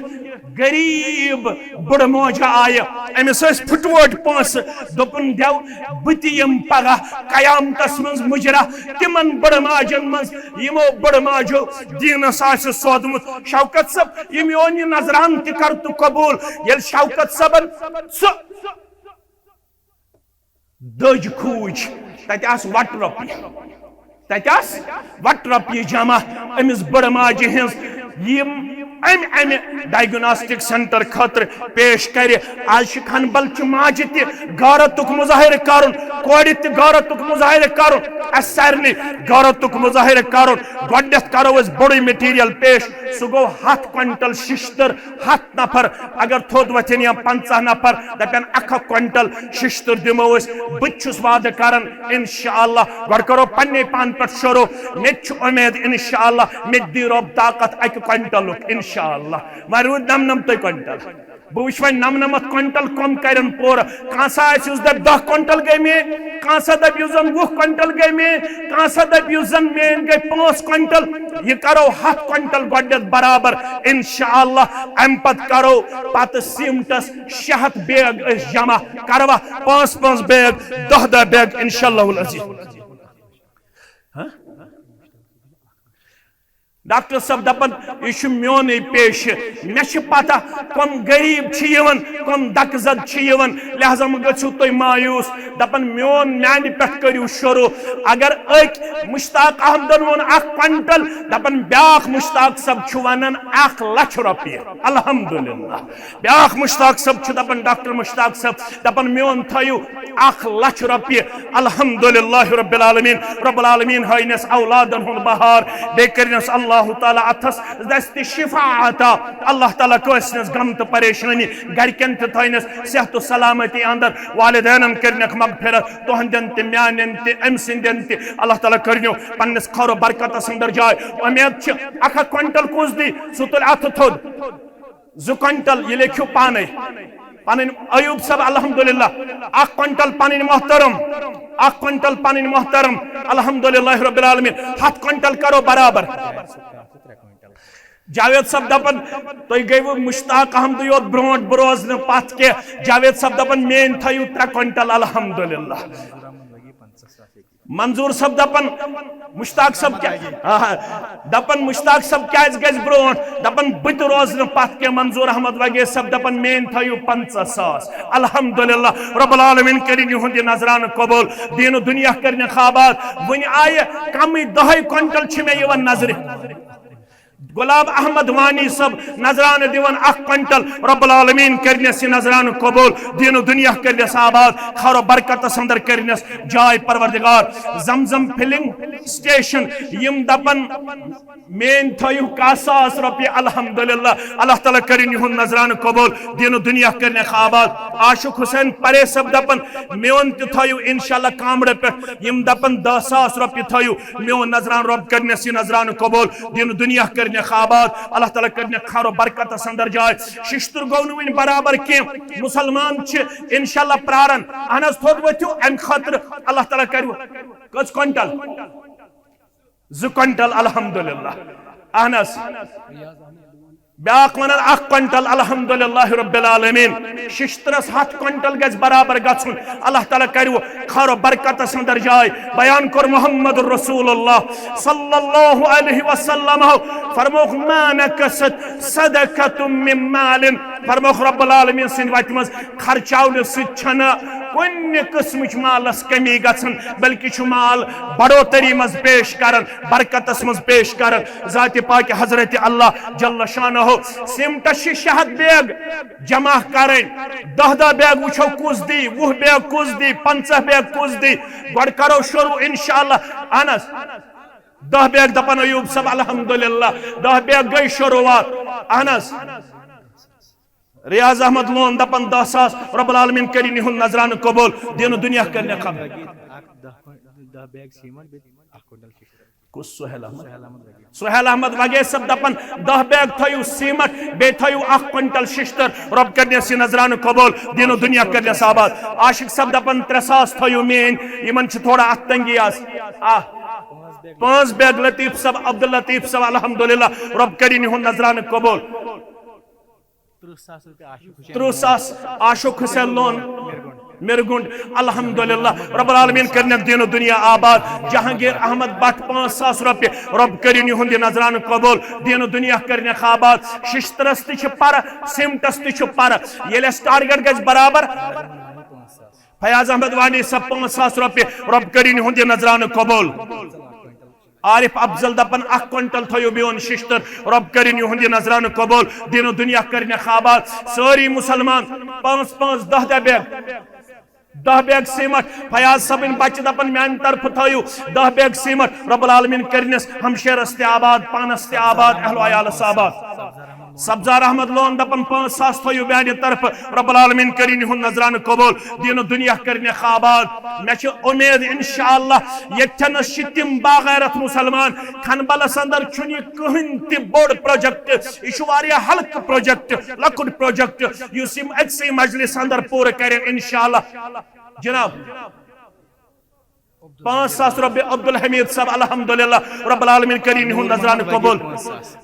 غریب بٕڑٕ موجہ آیہِ، أمِس ٲسۍ پھُٹووٹۍ پونٛسہٕ، دوٚپُن، دٮ۪و بہٕ تہِ یِمہٕ پگاہ قیامتس منٛز مُجرا تِمن بٕڑٕ ماجن منٛز، یِمو بٕڑٕ ماجو دیٖنس آسہِ سوٗزمُت۔ شوکت صٲب، یہِ میون یہِ نذرانہٕ تہِ کر تہٕ قبوٗل۔ ییٚلہِ شوکت صٲبن سُہ دٔج کھوٗج، تتہِ آسہٕ وٹہٕ رۄپیہِ، تتہِ آسہٕ وٹہٕ رۄپیہِ جمع أمِس بٕڑٕ ماجہِ ہٕنٛز، یِم امہِ، امہِ ڈائگناسٹک سینٹر خٲطرٕ پیش کرِ۔ آز چھِ کھنبل چہِ ماجہِ تہِ غیرتُک مظاہرٕ کرُن، کورِ تہِ غیرتُک مظاہرٕ کرُن، اسہِ سارنٕے غیرتُک مظاہرٕ کرُن۔ گۄڈٕنیتھ کرو أسۍ بوٚڑُے مٹیریل پیش، سُہ گوٚو ہتھ کوینٹل ششتٕر، ہتھ نفر اگر تھوٚد وۄتھن یا پنژاہ نفر دپن اکھ اکھ کوینٹل ششتٕر دِمو أسۍ، بہٕ تہِ چھُس وعدٕ کران انشاءاللہ۔ گۄڈٕ کرو پننے پان پٮ۪ٹھ شروع، مےٚ تہِ چھُ امید انشاءاللہ مےٚ تہِ دی رۄب طاقت اکہِ کوینٹلُک انشاءاللہ۔ وۄنۍ روٗدۍ نمنمتٕے کوینٹل۔ بہٕ وٕچھٕ وۄنۍ نمنمتھ کوینٹل کم کرن پوٗرٕ۔ کانٛہہ سا آسہِ یُس دپہِ دَہ کوینٹل گٔے میٲنۍ، کانٛہہ سا دپہِ یُس زن وُہ کوینٹل گٔے میٲنۍ، کانٛہہ سا دپہِ یُس زن میٲنۍ گٔے پانٛژھ کوینٹل۔ یہِ کرو ہتھ کوینٹل گۄڈٕنیتھ برابر انشاءاللہ۔ امہِ پتہٕ کرو پتہٕ سیمٹس شےٚ ہتھ بیگ أسۍ جمع، کروا پانٛژھ پانٛژھ بیگ، دَہ دَہ بیگ انشاءاللہ العزیز۔ ہاں؟ ڈاکٹر صٲب دپان، یہِ چھُ میونُے پیشہٕ، مےٚ چھِ پتہ کم غریب چھِ یِوان، کم دکہٕ زد چھِ یِوان، لہذا مہٕ گٔژھِو تُہۍ مایوس۔ دپان، میون، میانہِ پٮ۪ٹھ کٔرِو شروع۔ اگر أکۍ مشتاق احمدن ووٚن اکھ کوینٹل، دپان بیاکھ مشتاق صٲب چھُ ونان اکھ لچھ رۄپیہِ۔ الحمدللہ۔ بیاکھ مشتاق صٲب چھُ دپان، ڈاکٹر مشتاق صٲب دپان، میون تھٲیِو اکھ لچھ رۄپیہِ۔ الحمدللہ رب العالمین، رب العالمین ہٲینس اولادن ہُنٛد بہار، بیٚیہِ کٔرنس اللہ تعالیٰ اتھس دست شفا عطا۔ اللہ تعالیٰ کٲنٛسہِ ہٕنٛز غم تہٕ پریشٲنی گرِکٮ۪ن تہِ تھٲینس صحت و سلامتی اندر، والدینن کٔرنکھ مغفرت، تُہنٛدٮ۪ن تہِ، میانٮ۪ن تہِ، أمۍ سٕنٛدٮ۪ن تہِ۔ اللہ تعالیٰ کٔرنو پننِس خٲر و برکتس اندر جاے۔ امید چھِ اکھ اکھ کوینٹل کُس دی، سُہ تُلہِ اتھٕ تھوٚد۔ زٕ کوینٹل، یہِ لیکھِو پانے۔ پنٕنۍ ایوب صٲب، الحمدللہ، اکھ کوینٹل پنٕنۍ محترم، اکھ کوینٹل پنٕنۍ محترم، الحمدللہ رب العالمین، ہتھ کوینٹل کرو برابر۔ جاوید صٲب دپان، تُہۍ گٔیوٕ مشتاق احمدٕے یوت برونٛٹھ، بہٕ روزٕ نہٕ پتھ کینٛہہ۔ جاوید صٲب دپان، میٲنۍ تھٲیِو ترٛےٚ کوینٹل، الحمدللہ۔ منظور صٲب دپان، مشتاق صٲب کیا-، آ، دپان، مشتاق صٲب کیازِ گژھِ برونٛٹھ؟ دپان، بہٕ تہِ روزٕ نہٕ پتھ کینٛہہ۔ منظور احمد وگیش صٲب دپان، میٲنۍ تھٲیِو پنٛژاہ ساس۔ الحمدللہ، رب العالمین کٔرِن یِہُنٛد یہِ نذرانہٕ قبول، دیٖن و دُنیا کٔرِنَکھ آباد۔ وُنہِ آیہِ کمٕے دَہے کوینٹل چھِ مےٚ یِوان نظرِ۔ غلام احمد وانی صٲب نذرانہٕ دِوان اکھ کوینٹل، رب العالمین کٔرنس یہِ نذرانہٕ قبول، دیٖن و دُنیا کٔرنس آباد، خٲر و برکتس اندر کٔرنس جاے پروردگار۔ زمزم فلنگ سٹیشن، یِم دپن میٲنۍ تھٲیِو کاہ ساس رۄپیہِ، الحمدللہ، اللہ تعالیٰ کٔرِن یِہُنٛد نذرانہٕ قبول، دیٖن و دُنیا کٔرنکھ آباد۔ عاشق حسین پرے صٲب دپن میون تہِ تھٲیِو انشاءاللہ کامرٕ پٮ۪ٹھ، یِم دپن دَہ ساس رۄپیہِ تھٲیِو، میون نذرانہٕ، رۄب کٔرنس یہِ نذرانہٕ قبول، دیٖن و دُنیا کٔرِ کٔرنَکھ آباد، اللہ تعالیٰ کٔرنَکھ خیر و برکتس اندر جاے۔ ششتر گوٚو نہٕ وٕنہِ برابر کینٛہہ، مسلمان چھِ انشاءاللہ پراران۔ اہن حظ، تھوٚد ؤتھِو، امہِ خٲطرٕ اللہ تعالیٰ کرِ۔ کٔژ کوینٹل؟ زٕ کوینٹل، الحمدللہ۔ اہن حظ، بیاکھ ونان اکھ کوینٹل، الحمدللہ رب العالمین۔ ششترس ہتھ کوینٹل گژھِ برابر گژھُن، اللہ تعالیٰ کرِ خیر و برکتس اندر جاے۔ بیان کوٚر محمد رسول اللہ صلی اللہ علیہ وسلم، فرمووُکھ، "ما نقصت صدقۃ من مال"، فرمووُکھ، رب العالمین سٕنٛدِ وتہِ منٛز خرچاونہٕ سۭتۍ چھنہٕ کُنہِ قٕسمٕچ مالس کمی گژھان، بلکہِ چھُ مال بڑوتری منٛز پیش کران، برکتس منٛز پیش کران۔ ذاتِ پاکِ حضرت اللہ جل شانہ، سیمٹس چھِ شےٚ ہتھ بیگ جمع کرٕنۍ۔ دَہ دَہ بیگ وٕچھو کُس دی، وُہ بیگ کُس دی، پنٛژاہ بیگ کُس دی۔ گۄڈٕ کرو شروع انشاءاللہ۔ اہن حظ، دَہ بیگ دپان ایوب صٲب، الحمدللہ، دَہ بیگ گٔے شروعات۔ اہن حظ، ریاض احمد لون دپان دَہ ساس، رب العالمین کٔرِن یِہُنٛد نذرانہٕ قبول، دین و دنیا کٔرِن خبر۔ اکھ دَہ کوین-، دَہ بیگ سیمنٹ، بیٚیہِ اکھ کوینٹل شیشتٕر۔ کُس سہیل احمد؟ سہیل احمد وگے۔ سہیل احمد وگے صٲب دپان، دَہ بیگ تھٲیِو سیمنٹ، بیٚیہِ تھٲیِو اکھ کوینٹل ششتٕر، رۄب کٔرنَس یہِ نذرانہٕ قبول، دین و دنیا کٔرنَس آباد۔ عاشق صٲب دپان، ترٛےٚ ساس تھٲیِو میٲنۍ، یِمن چھِ تھوڑا اتھ تنگی آز۔ آ، پانٛژھ بیگ لطیف صٲب، عبداللطیف صٲب، الحمدللہ، رۄب کٔرِن یِہُنٛد نذرانہٕ قبول۔ ترٕٛہ ساس رۄپیہِ عاشق حسین۔ ترٕٛہ ساس عاشق حسین لون۔ مِرگُنٛڈ۔ مِرگُنٛڈ۔ الحمدللہ۔ رب العالمین کٔرِنَکھ دین و دنیا آباد۔ جہانگیر احمد بٹ پانٛژھ ساس رۄپیہِ۔ رب کٔرِن یِہُنٛد یہِ نذرانہٕ قبول۔ دین و دنیا کٔرِنَکھ آباد۔ ششترس تہِ چھِ پرٕ، سیمٹس تہِ چھِ پرٕ۔ ییٚلہِ اَسہِ ٹارگیٹ گژھِ برابر۔ فیاض احمد وانی صٲب پانٛژھ ساس رۄپیہِ۔ رب کٔرِن یِہُنٛد یہِ نذرانہٕ قبول۔ عارف افضل دپان، اکھ کوینٹل تھٲیِو میون ششتٕر، رۄب کٔرِن یِہُنٛد یہِ نذرانہٕ قبول، دین و دنیا کٔرِنَکھ آباد۔ سٲری مسلمان پانٛژھ پانٛژھ، دَہ دَہ بیگ، دَہ بیگ سیمٹ۔ فیاض صٲبٕنۍ بچہِ دپان، میانہِ طرفہٕ تھٲیِو دَہ بیگ سیمٹ، رب العالمین کٔرِنَس ہمشیرس تہِ آباد، پانس تہِ آباد، اہل و عیالس آباد۔ سبزار احمد لون دپان، پانٛژھ ساس تھٲیِو میانہِ طرفہٕ، رب العالمین کٔرِن یِہُنٛد نذرانہٕ قبول، دین و دنیا کٔرِنَکھ آباد۔ مےٚ چھِ اُمید انشاءاللہ ییٚتھٮ۪نَس چھِ تِم باغیرت مسلمان، کھنبلس اندر چھُنہٕ یہِ کٕہٕنۍ تہِ بوٚڑ پروجیکٹ، یہِ چھُ واریاہ ہلکہٕ پروجیکٹ، لۄکُٹ پروجیکٹ، یُس یِم أکسٕے مجلس اندر پوٗرٕ کرن انشاءاللہ۔ جناب، پانٛژھ ساس رۄپیہِ عبدالحمید صٲب، الحمدللہ، رب العالمین کٔرِن یِہُنٛد نذرانہٕ قبول۔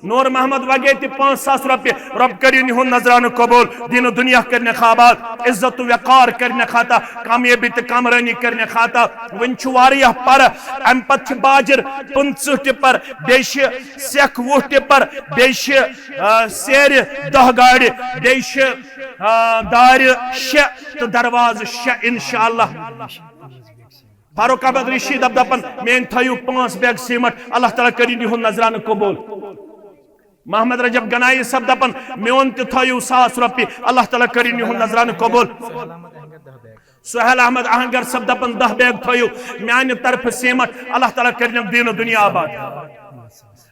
نور محمد وگے تہِ پانٛژھ ساس رۄپیہِ، رب کٔرِن یِہُنٛد نذرانہٕ قبول، دین و دنیا کٔرِنَکھ آباد، عزت و وقار کٔرِنَکھ عطا، کامیٲبی تہٕ کامرٲنی کٔرِنَکھ عطا۔ وۄنۍ چھُ واریاہ پرٕ، امہِ پتہٕ چھِ باجر پٕنٛژٕہ ٹِپر، بیٚیہِ چھِ سیٚکھ وُہ ٹِپر، بیٚیہِ چھِ، آ، سیرِ دَہ گاڑِ، بیٚیہِ چھِ، آ، دارِ شےٚ تہٕ دروازٕ شےٚ انشاءاللہ۔ فاروق احمد رشید اب دپان، میٲنۍ تھٲیِو پانٛژھ بیگ سیمٹ، اللہ تعالیٰ کٔرِن یِہُنٛد نذرانہٕ قبول۔ محمد رجب گنایی صٲب دپان، میون تہِ تھٲیِو ساس رۄپیہِ، اللہ تعالیٰ کٔرِن یِہُنٛد نذرانہٕ قبول۔ سہیل احمد اہنگر صٲب دپان، دَہ بیگ تھٲیِو میانہِ طرفہٕ سیمٹ، اللہ تعالیٰ کٔرِنَکھ دین و دنیا آباد۔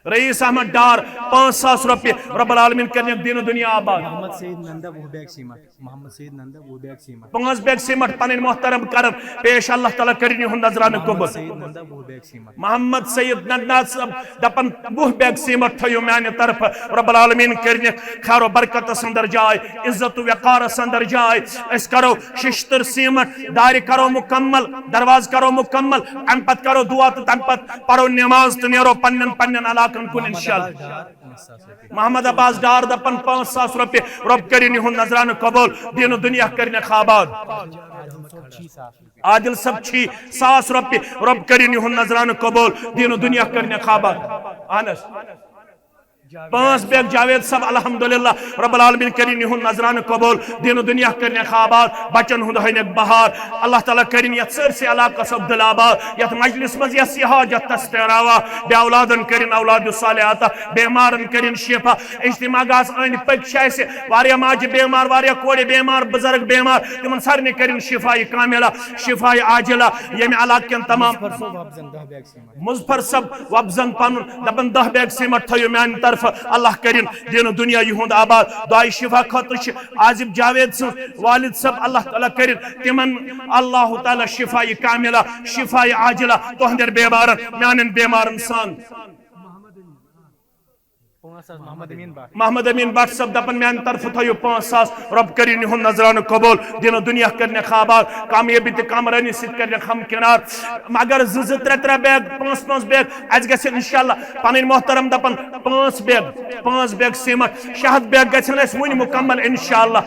رئیس احمد ڈار، پانٛژھ ساس رۄپیہِ، رب العالمین کٔرِنَکھ دین و دنیا آباد۔ محمد سعید نندا، وُہ بیگ سیمٹ۔ محمد سعید نندا، وُہ بیگ سیمٹ۔ پانٛژھ بیگ سیمٹ پنٕنۍ محترم کرن پیش، اللہ تعالیٰ کٔرِن یِہُنٛد نذرانہٕ قبول۔ محمد سعید نندا، وُہ بیگ سیمٹ۔ محمد سید نندا صٲب دپان، وُہ بیگ سیمٹ تھٲیِو میانہِ طرفہٕ، رب العالمین کٔرِنَکھ خیر و برکتس اندر جاے، عزت و وقارس اندر جاے۔ أسۍ کرو ششتٕر سیمٹ، دارِ کرو مکمل، دروازٕ کرو مکمل، امہِ پتہٕ کرو دعا تہٕ تمہِ پتہٕ پرو نماز تہٕ نیرو پننٮ۪ن پننٮ۪ن علاقن کُن انشاءاللہ۔ محمد عباس ڈار دپان، پانٛژھ ساس رۄپیہِ، رب کٔرِن یِہُنٛد نذرانہٕ قبول، دین و دنیا کٔرِنَکھ آباد۔ عادل صٲب چھی ساس رۄپیہِ، رب کٔرِن یِہُنٛد نذرانہٕ قبول، دین و دنیا کٔرِنَکھ آباد۔ اہن حظ۔ پانٛژھ بیگ جاوید صٲب، الحمدللہ، رب العالمین کٔرِن یِہُنٛد نذرانہٕ قبول، دین و دنیا کٔرِنَکھ آباد، بچن ہُنٛد ہٲینَکھ بہار۔ اللہ تعالیٰ کٔرِن یتھ سٲرسٕے علاقس عبدالآباد، یتھ مجلس منٛز یس یہِ حاجت تس تیراوا، بے اولادن کٔرِن اولاد صالح عطا، بیمارن کٔرِن شفا۔ اجتماع گاہس أنٛدۍ پٔکۍ چھِ اَسہِ واریاہ ماجہِ بیمار، واریاہ کورِ بیمار، بزرگ بیمار، تِمن سارنٕے کٔرِن شفا کاملہ، شفا عاجلہ۔ ییٚمہِ علاقہٕ کٮ۪ن تمام مظفر صٲب وۄپزن دَہ بیگ سیمٹ۔ مظفر صٲب وۄپزن پنُن، دپان، دَہ بیگ سیمٹ تھٲیِو میانہِ طرفہٕ، اللہ کٔرِن دین و دنیا یِہُنٛد آباد۔ دعایہِ شفا خٲطرٕ چھِ عازب جاوید سٕنٛز والد صٲب، اللہ تعالیٰ کٔرِن تِمن اللہ تعالیٰ شفا کاملہ، شفا عاجلہ، تُہنٛدٮ۪ن بیمارن، میانٮ۪ن بیمارن سان۔ محمد امین بٹ صٲب دپان، میانہِ طرفہٕ تھٲیِو پانٛژھ ساس، رۄب کٔرِن یِہُنٛد نذرانہٕ قبول، دِنہٕ دُنیا کٔرنٮ۪کھ آباد، کامیٲبی تہٕ کامرٲنی سۭتۍ کٔرنٮ۪کھ ہمکنار۔ اگر زٕ زٕ، ترٛےٚ ترٛےٚ بیگ، پانٛژھ پانٛژھ بیگ، اَسہِ گژھِ انشاءاللہ۔ پنٕنۍ محترم دپان، پانٛژھ بیگ، پانٛژھ بیگ سیمٹ، شےٚ ہتھ بیگ گژھن اَسہِ وُنہِ مکمل انشاءاللہ۔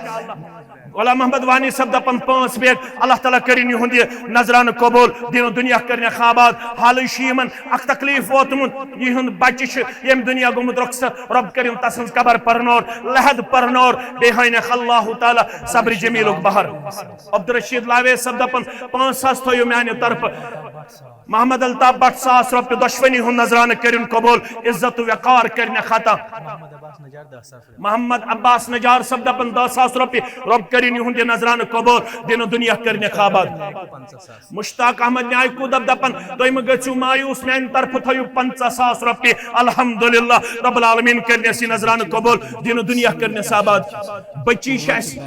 غلام محمد وانی صٲب دپان، پانٛژھ بیگ، اللہ تعالیٰ کٔرِن یِہُنٛد یہِ نذرانہٕ قبول، دِنہٕ دُنیا کٔرنٮ۪کھ آباد۔ حالٕے چھُ یِمن اکھ تکلیٖف ووتمُت، یِہُنٛد بچہِ چھُ ییٚمہِ دُنیا گوٚمُت رۄخصت، رۄب کٔرِن تسٕنٛز قبر پرنور، لحد پرنور، بیٚیہِ ہٲینکھ اللہ تعالیٰ صبرِ جمیٖلُک بہر۔ عبدالرشید لاوے صٲب دپان، پانٛژھ ساس تھٲیِو میانہِ طرفہٕ۔ محمد الطاف بٹ، ساس رۄپیہِ، دۄشوٕنی ہُنٛد نذرانہٕ کٔرِن قبول، عزت و وقار کٔرنٮ۪کھ عطا۔ محمد عباس نجار صٲب دپان، دہ ساس رۄپیہِ، رۄب کٔرِن یِہُنٛد یہِ نذرانہٕ قبول، دِنہٕ دُنیا کٔرنٮ۪کھ آباد۔ مشتاق احمد نیاے کودب دپان، تُہۍ مہٕ گٔژھِو مایوس، میانہِ طرفہٕ تھٲیِو پنٛژاہ ساس رۄپیہِ، الحمدللہ، رب العالمین کٔرنٮ۪س یہِ نذرانہٕ قبول، دِنہٕ دُنیا کٔرنٮ۪س آباد۔ بچی چھِ اَسہِ،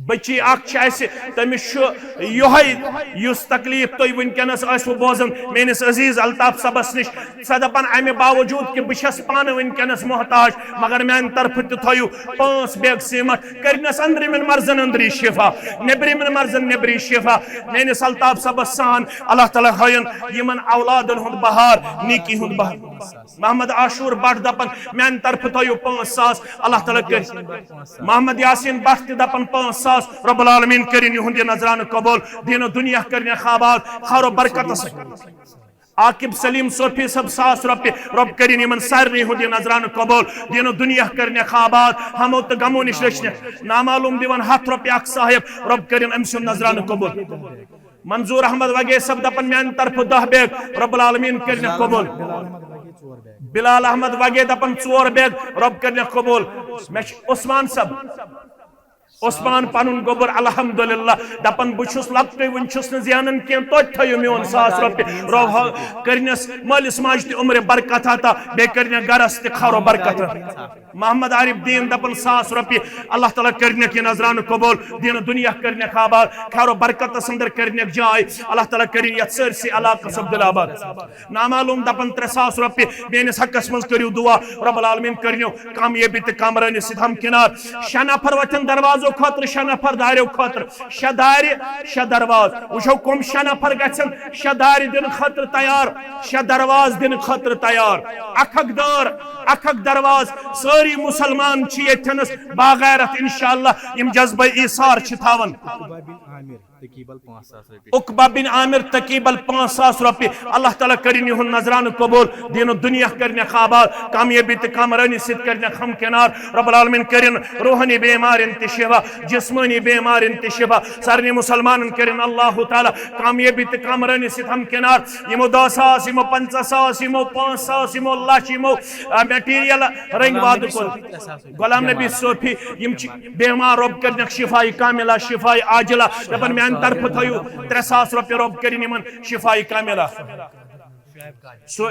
بچی اکھ چھِ اَسہِ، تٔمِس چھُ یِہوٚے یُس تکلیٖف تُہۍ وٕنکیٚنس ٲسوٕ بوزان میٲنِس عزیز الطاف صٲبس نِش، سۄ دپان، امہِ باوجود کہِ بہٕ چھَس پانہٕ وٕنکیٚنس محتاج، مگر میانہِ طرفہٕ تہِ تھٲیِو پانٛژھ بیگ سیمٹ، کٔرنس أنٛدرِمٮ۪ن مرضن أنٛدری شفا، نیٚبرِمٮ۪ن مرضن نیٚبری شفا۔ میٲنِس الطاف صٲبس سان اللہ تعالیٰ ہٲیِن یِمن اولادن ہُنٛد بہار، نیکی ہُنٛد بہار۔ محمد عاشور بٹ دپان، میانہِ طرفہٕ تھٲیِو پانٛژھ ساس، اللہ تعالیٰ کٔرِن۔ محمد یاسین بٹ تہِ دپان، پانٛژھ ساس، رب العالمین کٔرِن یِہُنٛد یہِ نذرانہٕ قبول، دِنہٕ دُنیا کٔرنٮ۪کھ آباد، خٲر و برکتس۔ عاقب سلیم صوفی صٲب، ساس رۄپیہِ، رۄب کٔرِن یِمن سارنٕے ہُنٛد یہِ نذرانہٕ قبول، دِنہٕ دُنیا کٔرنٮ۪کھ آباد، ہمو تہٕ غمو نِش رٔچھنٮ۪کھ۔ نامعلوم دِوان ہتھ رۄپیہِ اکھ صاحب، رۄب کٔرِن أمۍ سُنٛد نذرانہٕ قبول۔ منظور احمد وگے صٲب دپان، میانہِ طرفہٕ دہ بیگ، رب العالمین کٔرنٮ۪کھ قبول۔ بلال احمد وگے دپان، ژور بیگ، رب کٔرنٮ۪کھ قبول۔ مےٚ چھُ عثمان صٲب، عثمان پنُن گوٚبُر، الحمدللہ، دپان، بہٕ چھُس لۄکٹُے، وُنہِ چھُس نہٕ زینان کینٛہہ، توتہِ تھٲیِو میون ساس رۄپیہِ، رۄب ہا کٔرنٮ۪س مٲلِس ماجہِ تہِ عمرِ برکت عطا، بیٚیہِ کٔرنٮ۪کھ گرس تہِ خٲر و برکت۔ محمد عارف دیٖن دپان، ساس رۄپیہِ، اللہ تعالیٰ کٔرنٮ۪کھ یہِ نذرانہٕ قبول، دیٖنہٕ دُنیا کٔرنٮ۪کھ آباد، خٲر و برکتس اندر کٔرنٮ۪کھ جاے، اللہ تعالیٰ کٔرِن یتھ سٲرسٕے علاقس عبدالآباد۔ نامعلوم دپان، ترٛےٚ ساس رۄپیہِ، میٲنِس حقس منٛز کٔرِو دُعا، رب العالمین کٔرنٮ۪و کامیٲبی تہٕ کامرٲنی سۭتۍ ہمکنار۔ شےٚ نفر وۄتھن دروازو خٲطرٕ، شےٚ نفر دارٮ۪و خٲطرٕ، شےٚ دارِ، شےٚ دروازٕ۔ وٕچھو کم شےٚ نفر گژھن شےٚ دارِ دِنہٕ خٲطرٕ تیار، شےٚ دروازٕ دِنہٕ خٲطرٕ تیار۔ اکھ اکھ دٲر، اکھ اکھ دروازٕ، سٲری مسلمان چھِ ییٚتھٮ۪نس باغیرت، انشاءاللہ یِم جذبہ ایثار چھِ تھاوان۔ عقبہ بن عامر تقیبل پانٛژھ ساس رۄپیہِ۔ اللہ تعالیٰ کٔرِن یِہُنٛد نذرانہٕ قبول، دیٖنہٕ دُنیا کٔرنٮ۪کھ آباد، کامیٲبی تہٕ کامرٲنی سۭتۍ کٔرنٮ۪کھ ہمکنار۔ رب العالمین کٔرِن روحٲنی بیمارٮ۪ن تہِ شفا، جسمٲنی بیمارٮ۪ن تہِ شفا۔ سارنٕے مسلمانن کٔرِن اللہ تعالیٰ کامیٲبی تہٕ کامرٲنی سۭتۍ ہمکنار۔ یِمو دہ ساس، یِمو پنٛژاہ ساس، یِمو پانٛژھ ساس، یِمو لچھ، یِمو، آ، میٹیریل رٔنگۍ وادٕ کوٚر۔ غلام نبی صوفی، یِم چھِ بیمار، رۄب کٔرنَکھ شفایہِ کاملہ، شفایہِ عاجلہ۔ دَپان، میٛانہِ طرفہٕ تھٲیِو ترٛےٚ ساس رۄپیہِ، رۄب کٔرِن یِمَن شفایہِ کاملہ۔ سُہ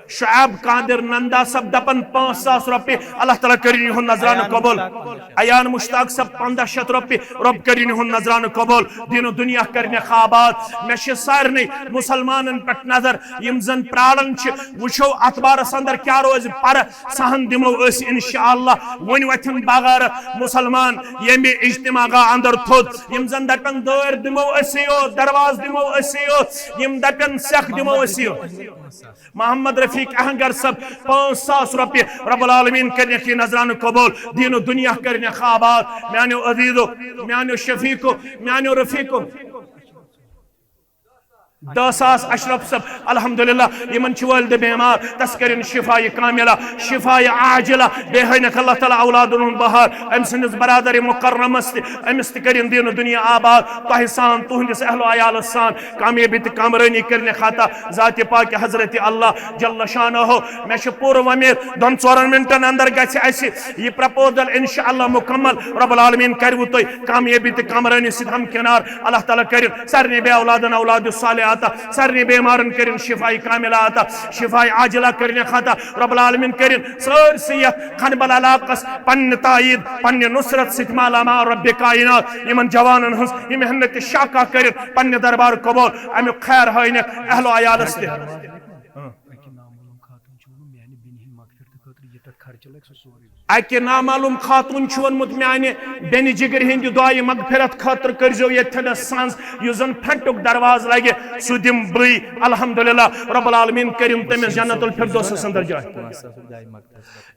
شعیب قادر نندا صٲب دَپان، پانٛژھ ساس رۄپیہِ، اللہ تعالیٰ کٔرِن یِہُنٛد نذرانہٕ قبول۔ ایان مشتاق صٲب، پنٛداہ شیٚتھ رۄپیہِ، رۄب کٔرِن یِہُنٛد نذرانہٕ قبول۔ دیٖن و دُنیا کٔرِنَکھ آباد۔ مےٚ چھِ سارنٕے مُسلمانَن پٮ۪ٹھ نظر، یِم زَن پرٛاران چھِ، وٕچھو اَتھ بارَس اندر کیٛاہ روزِ پَرٕ۔ سہن دِمو أسۍ انشاءاللہ۔ وۄنۍ وۄتھن بغٲر مسلمان ییٚمہِ اجتماع گاہ اندر تھوٚد۔ یِم زن دپن دٲرۍ دِمو أسی یوت، دروازٕ دِمو أسی یوت، یِم دپن سٮ۪کھ دِمو أسی یوت۔ محمد رفیق اہنگر صٲب، پانٛژھ ساس رۄپیہِ، رب العالمین کٔرنٮ۪کھ یہِ نذرانہٕ قبول، دیٖن و دُنیا کٔرنٮ۪کھ آباد۔ میانیو عزیزو، میانیو شفیقو، میانیو رفیقو۔ دہ ساس اشرف صٲب، الحمدللہ، یِمن چھِ والدٕ بیمار، تس کٔرِن شفایہِ کاملہ، شفایہِ عاجلہ، بیٚیہِ ہٲینکھ اللہ تعالیٰ اولادن ہُنٛد بہار، أمۍ سٕنٛدِس برادر مکرمس تہِ، أمِس تہِ کٔرِن دیٖن و دُنیا آباد، تۄہہِ سان، تُہنٛدِس اہل و عیالس سان، کامیٲبی تہٕ کامرٲنی کٔرِنَکھ عطا، ذاتِ پاکِ حضرت اللہ جل شانہ۔ مےٚ چھِ پوٗرٕ وۄمید، دۄن ژورن منٹن اندر گژھِ اسہِ یہِ پرپوزل انشاءاللہ مکمل۔ رب العالمین کرِوٕ تۄہہِ کامیٲبی تہٕ کامرٲنی سۭتۍ ہمکنار۔ اللہ تعالیٰ کٔرِن سارنٕے بے اولادن اولاد صالح عطا، سارنٕے بیمارن کٔرِن شفایہِ کاملہ عطا، شفایہِ عاجلہ کٔرِنَکھ عطا۔ رب العالمین کٔرِن سٲرسٕے یتھ کھنبل علاقس پننہِ تائید، پننہِ نصرت سۭتۍ مالا مال رب کائنات۔ یِمن جوانن ہٕنٛز یہِ محنت شاکا کٔرِن پننہِ دربار قبول۔ امیُک خیر ہٲینَکھ اہل و عیالس تہِ۔ اکہِ نامعلوم خاتون چھُ ووٚنمُت، میانہِ بیٚنہِ جگرِ ہٕنٛدِ دعایہِ مغفرت خٲطرٕ کٔرزیو ییٚتھٮ۪نس سنز، یُس زن فرنٹُک دروازٕ لگہِ، سُہ دِمہٕ بٕے۔ الحمدللہ، رب العالمین کٔرِن تٔمِس جنت الفردوسس اندر جاے۔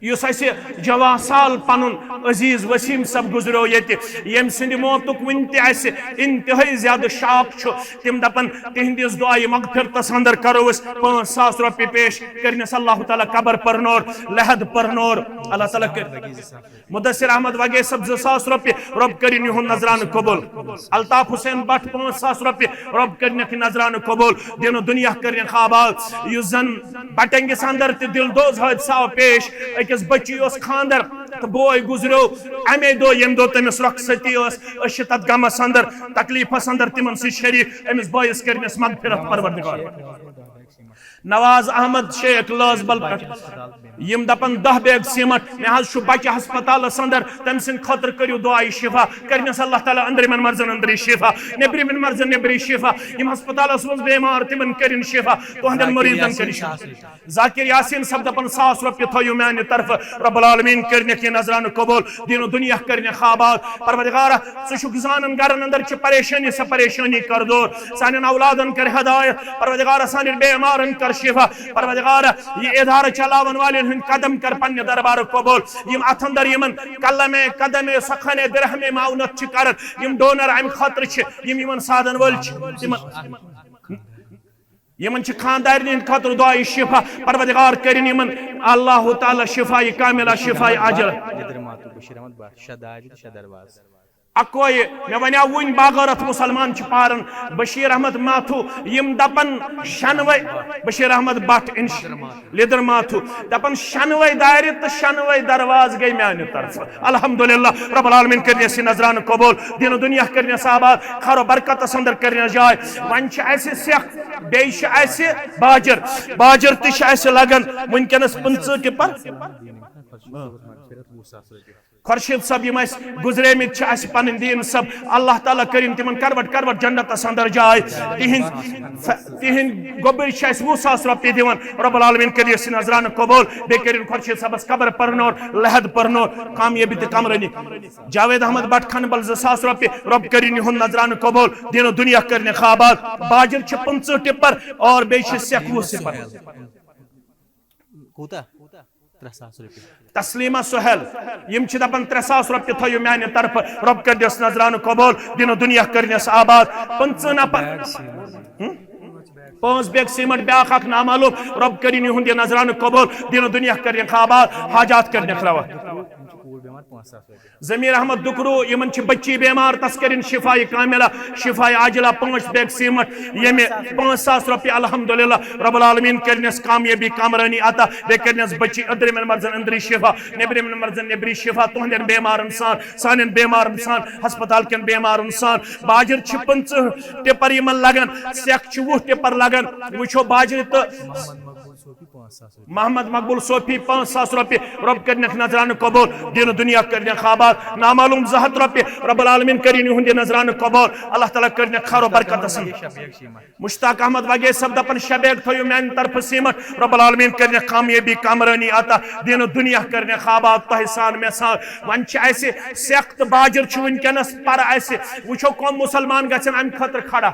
یُس اسہِ جواں سال پنُن عزیز وسیم صٲب گُزریو ییٚتہِ، ییٚمہِ سٕنٛدِ موتُک وُنہِ تہِ اسہِ انتہٲئی زیادٕ شاک چھُ۔ تِم دپن، تِہنٛدِس دعایہِ مغفرتس اندر کرو أسۍ پانٛژھ ساس رۄپیہِ پیش، کٔرنس اللہ تعالیٰ قبر پرنور، لحد پرنور۔ اللہ تعالیٰ کٔرِن مدثر احمد وگے صٲب زٕ ساس رۄپیہِ، رۄب کٔرِن یِہُنٛد نذرانہٕ قبول۔ الطاف حسین بٹ پانٛژھ ساس رۄپیہِ، رۄب کٔرِنکھ نذرانہٕ قبول، دِنہٕ دُنیا کٔرِنکھ آباد۔ یُس زن بٹنگس اندر تہِ دِل دوز حٲدثہ آو پیش، أکِس بچی اوس خاندر تہٕ بوے گُزریو امے دۄہ ییٚمہِ دۄہ تٔمِس رۄخصتی ٲس۔ أسۍ چھِ تتھ غمس اندر، تکلیفس اندر تِمن سۭتۍ شریک۔ أمِس بٲیِس کٔرنس مغفرت پروردگار۔ نواز احمد شیخ لٲزبل پٮ۪ٹھ، یِم دپان دَہ بیگ سیمٹ، مےٚ حظ چھُ بچہِ ہسپتالس اندر، تٔمۍ سٕنٛدِ خٲطرٕ کٔرِو دعایہِ شفا، کٔرنس اللہ تعالیٰ أنٛدرِمٮ۪ن مرضن أنٛدری شفا، نیٚبرِمٮ۪ن مرضن نیٚبری شفا، یِم ہسپتالس منٛز بیمار تِمن کٔرِن شفا، تُہنٛدٮ۪ن مریضن کٔرِن شفا۔ ذاکر یاسین صٲب دپان ساس رۄپیہِ تھٲیِو میانہِ طرفہٕ، رب العالمین کٔرنکھ یہِ نذرانہٕ قبول، دین و دُنیا کٔرنکھ آباد۔ پروردگارا، ژٕ چھُکھ زانان گرن اندر چھِ پریشانی، سۄ پریشانی کر دور، سانٮ۪ن اولادن کر ہدایت، پروردگارا سانٮ۪ن بیمارن کر شفا، پروردگارا یہِ ادارٕ چلاون والٮ۪ن ہٕنٛدۍ قدم کر پننہِ دربارُک قبول، یِم اتھ اندر یِمن قلمے قدمے سخنے درہمے معاونت چھِ کران، یِم ڈونر امہِ خٲطرٕ چھِ، یِم یِمن سادن وٲلۍ چھِ، تِمن یِمن چھِ خاندارنہِ ہٕنٛدِ خٲطرٕ دعایہِ شفا، پروردگار کٔرِن یِمن اللہ تعالیٰ شفایہِ کاملہ، شفایہِ عاجلہ۔ لیدر ماتو بشیر احمد بٹ، شےٚ داجہِ تہٕ شےٚ دروازٕ۔ اکوے، مےٚ ونیاو وُنۍ، باغٲرتھ مسلمان چھِ پاران بشیر احمد ماتھو، یِم دپن شنوے، بشیر احمد بٹ انش-، لیدر ماتھو، دپن شنوے دارِ تہٕ شنوے دروازٕ گٔے میانہِ طرفہٕ۔ الحمدللہ، رب العالمین کٔرنس یہِ نذرانہٕ قبول، دین و دُنیا کٔرنس آباد، خیر و برکتس اندر کٔرنس جاے۔ وۄنۍ چھِ اسہِ سیٚکھ، بیٚیہِ چھِ اسہِ باجر، باجر تہِ چھِ اسہِ لگان وٕنکیٚنس پٕنٛژٕہ ٹِپر۔ خۄرشیٖد صٲب، یِم اسہِ گُزریمٕتۍ چھِ، اسہِ پنٕنۍ دیٖن صٲب، اللہ تعالیٰ کٔرِن تِمن کروٹ کروٹ جنتس اندر جاے۔ تِہنٛدۍ، تِہنٛدۍ گوٚبٕرۍ چھِ اسہِ وُہ ساس رۄپیہِ دِوان۔ رب العالمین کٔرِن یہِ نذرانہٕ قبول، بیٚیہِ کٔرِن خۄرشیٖد صٲبس قبر پرنور، لحد پرنور، کامیٲبی تہٕ کامرٲنی۔ جاوید احمد بٹ کھنبل زٕ ساس رۄپیہِ، رب کٔرِن یِہُنٛد نظرانہٕ قبول، دین و دُنیا کٔرنکھ آباد۔ باجر چھِ پٕنٛژٕہ ٹِپر اور بیٚیہِ چھِ سیٚکھ وُہ سِپر۔ کوٗتاہ؟ ترٛےٚ ساس رۄپیہِ۔ تسلیمہ سہیل، یِم چھِ دپان ترٛےٚ ساس رۄپیہِ تھٲیِو میانہِ طرفہٕ، رب کٔرنس نظرانہٕ قبول، دین و دُنیا کٔرنس آباد۔ پٕنٛژٕہ نفر۔ ہم؟ پانٛژھ بیگ سیمٹ، بیاکھ اکھ نامعلوم، رب کٔرِن یِہُنٛد یہِ نذرانہٕ قبول، دین و دُنیا کٔرنکھ آباد، حاجات کٔرنکھ روا۔ ضمیر احمد دُکرو، یِمن چھِ بچی بیمار، تس کٔرِن شفایہِ کاملہ، شفایہِ عاجلہ، پانٛژھ بیگ سیمٹ، ییٚمہِ پانٛژھ ساس رۄپیہِ، الحمدللہ، رب العالمین کٔرنس کامیٲبی کامرٲنی عطا، بیٚیہِ کٔرنس بچی أنٛدرِمٮ۪ن مرضن أنٛدری شفا، نیٚبرِمٮ۪ن مرضن نیٚبری شفا، تُہنٛدٮ۪ن بیمارن سان، سانٮ۪ن بیمارن سان، ہسپتال کٮ۪ن بیمارن سان۔ باجر چھِ پٕنٛژٕہ ٹِپر یِمن لگان، سیٚکھ چھِ وُہ ٹِپر لگان، وٕچھو باجرِ تہٕ محمد مقبول صوفی پانٛژھ ساس رۄپیہِ، رب کٔرنکھ نظرانہٕ قبول، دین و دُنیا کٔرنکھ آباد۔ نامعلوم زٕ ہتھ رۄپیہِ، رب العالمین کٔرِن یِہُنٛد یہِ نظرانہٕ قبول، اللہ تعالیٰ کٔرنکھ خیر و برکت حسن۔ مشتاق احمد وگے صٲب دپان شےٚ بیگ تھٲیِو میانہِ طرفہٕ سیمٹ، رب العالمین کٔرنکھ کامیٲبی کامرٲنی عطا، دین و دُنیا کٔرنکھ آباد تۄہہِ سان مےٚ سان۔ وۄنۍ چھِ اسہِ سیٚکھ تہٕ باجر چھُ وٕنکیٚنس، پر اسہِ وٕچھو کۄم مسلمان گژھن امہِ خٲطرٕ کھڑا۔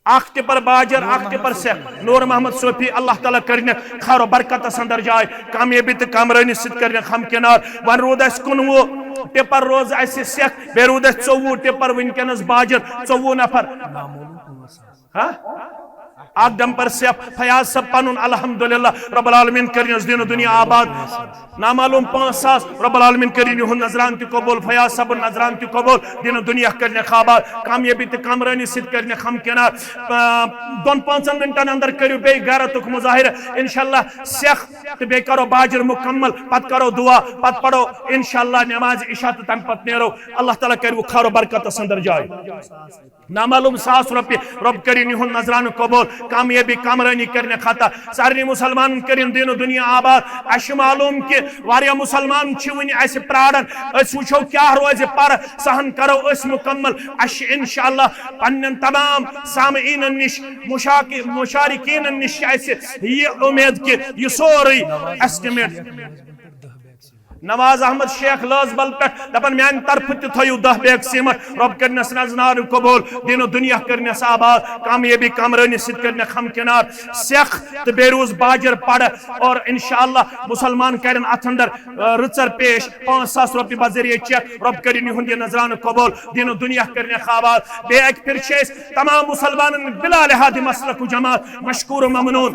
اکھ ٹِپر باجر، اکھ ٹِپر سیٚکھ۔ نور محمد صوفی، اللہ تعالیٰ کٔرنکھ خیر و برکتس اندر جاے، کامیٲبی تہٕ کامرٲنی سۭتۍ کٔرنکھ ہمکنار۔ وۄنۍ روٗد اسہِ کُنوُہ ٹِپر روز اسہِ سیٚکھ، بیٚیہِ روٗد اسہِ ژوٚوُہ ٹِپر، وٕنکیٚنس باجر ژوٚوُہ نفر۔ ہا؟ اکھ ڈمپر سیٚکھ، فیاض صٲب پنُن، الحمدللہ، رب العالمین کٔرنس دین و دُنیا آباد۔ نامعلوم پانٛژھ ساس، رب العالمین کٔرِن یِہُنٛد نظرانہٕ تہِ قبول، فیاض صٲبُن نظرانہٕ تہِ قبول، دین و دُنیا کٔرنکھ آباد، کامیٲبی تہٕ کامرٲنی سۭتۍ کٔرنکھ ہمکنار۔ آ، دۄن پانٛژن منٹن اندر کٔرِو بیٚیہِ غیرتُک مظاہرٕ، انشاءاللہ سیٚکھ تہٕ بیٚیہِ کرو باجر مکمل، پتہٕ کرو دعا، پتہٕ پرو انشاءاللہ نماز عشاء تہٕ تمہِ پتہٕ نیرو۔ اللہ تعالیٰ کرِ خیر و برکتس اندر جاے۔ نامعلوم ساس رۄپیہِ، رب کٔرِن یِہُنٛد نظرانہٕ قبول، کامیٲبی کامرٲنی کرنہٕ خٲطرٕ۔ سارنٕے مُسلمانن کٔرِن دیٖن و دُنیا آباد۔ اَسہِ چھُ معلوٗم کہِ واریاہ مُسلمان چھِ وٕنہِ اَسہِ پرٛاران۔ أسۍ وٕچھو کیٛاہ روزِ پَرٕ، سُہ ہن کرو أسۍ مُکمل۔ اَسہِ چھِ انشاءاللہ پننٮ۪ن تمام سامعیٖنن نِش، مُشاک-، مُشارکیٖنن نِش چھِ اَسہِ یہِ اُمید کہِ یہِ سورُے estimate۔ نواز احمد شیخ لٲزبل پٮ۪ٹھ دپان، میانہِ طرفہٕ تہِ تھٲیِو دَہ بیگ سیمٹ۔ رۄب کٔرنس نظرانہٕ قبول، دیٖن و دُنیا کٔرنس آباد، کامیٲبی کامرٲنی سۭتۍ کٔرنکھ ہمکنار سیکھ تہٕ بیٚیہِ روٗز باجر پڑٕ۔ اور انشاءاللہ مُسلمان کرن اتھ اندر، آ، رٕژر پیش، پانٛژھ ساس رۄپیہِ بذریعہ چیک۔ رۄب کٔرِن یِہُنٛد یہِ نظرانہٕ قبول، دیٖن و دُنیا کٔرنکھ آباد۔ بیٚیہِ اکہِ پھِرِ چھِ أسۍ تمام مُسلمانن بلا لحاظ مسلک و جماعت مشکور و ممنون۔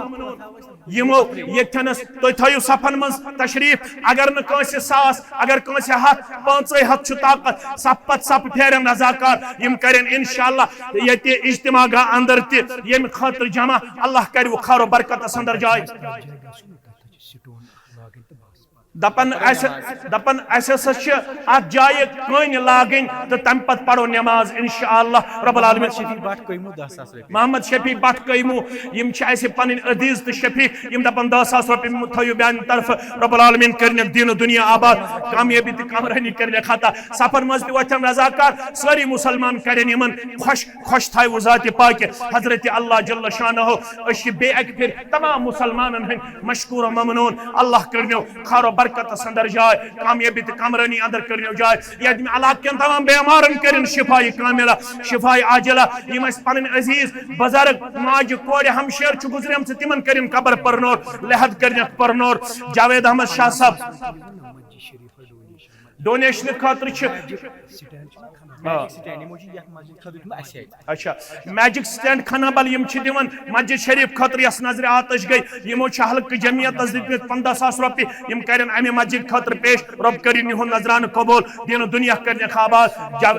یِمو ییٚتھٮ۪نس تُہۍ تھٲیِو صفن منٛز تشریف، اگر نہٕ کٲنٛسہِ ساس، اگر کٲنٛسہِ ہتھ، پانٛژے ہتھ چھُ طاقت، صف پتہٕ صف پھیرن رضاکار، یِم کرن انشاءاللہ ییٚتہِ اجتماع گاہ اندر تہِ ییٚمہِ خٲطرٕ جمع۔ اللہ کرِ وُخار و برکتس اندر جاے۔ دپان اسہِ، دپان اسہِ ہسا چھِ اتھ جایہِ کٔنۍ لاگٕنۍ تہٕ تمہِ پتہٕ پرو نماز انشاءاللہ رب العالمین۔ شفیع بٹ قیمو دَہ ساس رۄپیہِ۔ محمد شفیع بٹ قیمو، یِم چھِ اسہِ پنٕنۍ عزیز تہٕ شفیع، یِم دپان دَہ ساس رۄپیہِ تھٲیِو میانہِ طرفہٕ، رب العالمین کٔرنکھ دیٖن و دُنیا آباد، کامیٲبی تہٕ کامرٲنی کٔرنکھ عطا۔ صفن منٛز تہِ وۄتھن رضاکار، سٲری مُسلمان کرن یِمن خۄش، خۄش تھایو ذاتِ پاکہِ حضرت اللہ جل شانہ۔ أسۍ چھِ بیٚیہِ اکہِ پھِرِ تمام مُسلمانن ہٕنٛدۍ مشکور و ممنون۔ اللہ کٔرنو خار و برکتس اندر جاے، کامیٲبی تہٕ کامرٲنی اندر کٔرنو جاے۔ ییٚمہِ علاقہٕ کٮ۪ن تمام بیمارن کٔرِن شفایہِ کاملہ، شفایہِ عاجلہ۔ یِم اَسہِ پنٕنۍ عزیز بزرگ ماجہِ کورِ ہمشیر چھُ گُزریمژٕ، تِمن کٔرِن قبر پرنور، لحد کٔرنکھ پرنور۔ جاوید احمد شاہ صٲب ڈونیشنہٕ خٲطرٕ چھِ، آ۔ اچھا، میجک سٹینڈ کھنہ بل یِم چھِ دِوان مسجد شریف خٲطرٕ، یۄس نظرِ آتش گٔے، یِمو چھِ حلقہٕ جمعیتس دِتمٕتۍ پنٛداہ ساس رۄپیہِ، یِم کرن امہِ مسجد خٲطرٕ پیش۔ رۄب کٔرِن یِہُنٛد نظرانہٕ قبول، دیٖن و دُنیا کٔرنکھ آباد۔ جا-،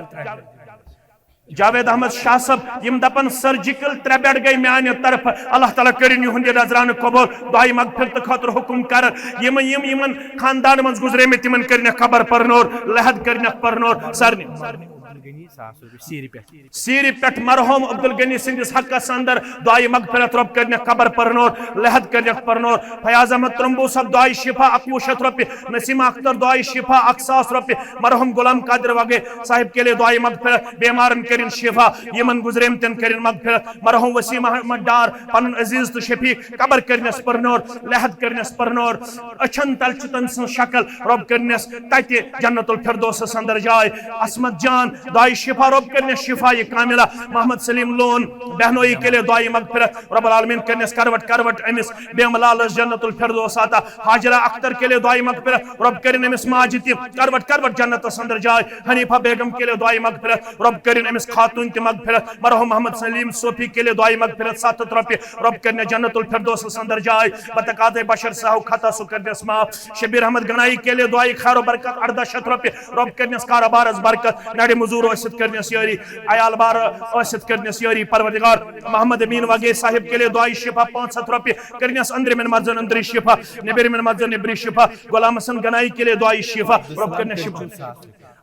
جاوید احمد شاہ صٲب یِم دپان سرجیکل ترٛےٚ بیڈ گٔے میانہِ طرفہٕ، اللہ تعالیٰ کٔرِن یِہُنٛد یہِ نظرانہٕ قبول۔ دعایہِ مغفرتہٕ خٲطرٕ حُکم کران، یِم، یِم یِمن خاندان منٛز گُزریمٕتۍ تِمن کٔرنکھ قبر پرنور، لحد کٔرنکھ پرنور سارنٕے۔ عبدالغنی ساس رۄپیہِ سیٖرِ پٮ۪ٹھ۔ سیٖرِ پٮ۪ٹھ مرحوم عبدالغنی سٕنٛدِس حقس اندر دعایہِ مغفرت، رۄب کٔرنکھ قبر پرنور، لحد کٔرنکھ پرنور۔ فیاض احمد ترمبو صٲب دعایہِ شفا اکوُہ شیٚتھ رۄپیہِ، نسیم اختر دعایہِ شفا اکھ ساس رۄپیہِ، مرحوم غلام قادر وگے صاحب کے لیے دعایہِ مغفرت، بیمارن کٔرِن شفا، یِمن گُزریمتٮ۪ن کٔرِن مغفرت۔ مرحوم وسیم احمد ڈار پنُن عزیز تہٕ شفیق، قبر کٔرنس پرنور، لحد کٔرنس پرنور۔ أچھن تل چھِ تٔمۍ سٕنٛز شکل، رۄب کٔرنس تتہِ جنت الفردوسس اندر جاے۔ عصمت جان دعایہِ شفا، رۄب کٔرنس شفایہِ کاملہ۔ محمد سلیم لون بہنوئی کے لیے دعایہِ مغفرت، رب العالمین کٔرنس کروٹ کروٹ أمِس بیمہٕ لالس جنت الفردوس عطا۔ حاجرہ اختر کے لیے دعایہِ مغفرت، رۄب کٔرِن أمِس ماجہِ تہِ کروٹ کروٹ جنتس اندر جاے۔ حنیفہ بیگم کے لیے دعایہِ مغفرت، رۄب کٔرِن أمِس خاتوٗن تہِ مغفرت۔ مرحوم محمد سلیم صوفی کے لیے دعایہِ مغفرت، ستھ ہتھ رۄپیہِ، رۄب کٔرنس جنت الفردوسس اندر جاے۔ بتقاضے بشر صاحب خطا سُہ کٔرنس معاف۔ شبیر احمد گنائی کے لیے دعایہِ خیر و برکت، اردہ شیتھ رۄپیہِ، رۄب کٔرنس کارٕبارس برکت۔ نرِ مزور ٲسِتھ کٔرنس یٲری، عیال بار ٲسِتھ کٔرنس یٲری پروردگار۔ محمد امین وگے صاحب کے لیے دعایہِ شفا، پانٛژھ ہتھ رۄپیہِ، کٔرنس أنٛدرِمٮ۪ن مرضن أنٛدری شفا، نیٚبرِمٮ۪ن مرضن نیٚبری شفا۔ غلام حسن گنائی کے لیے دعایہِ شفا، رۄب کٔرنس شفا۔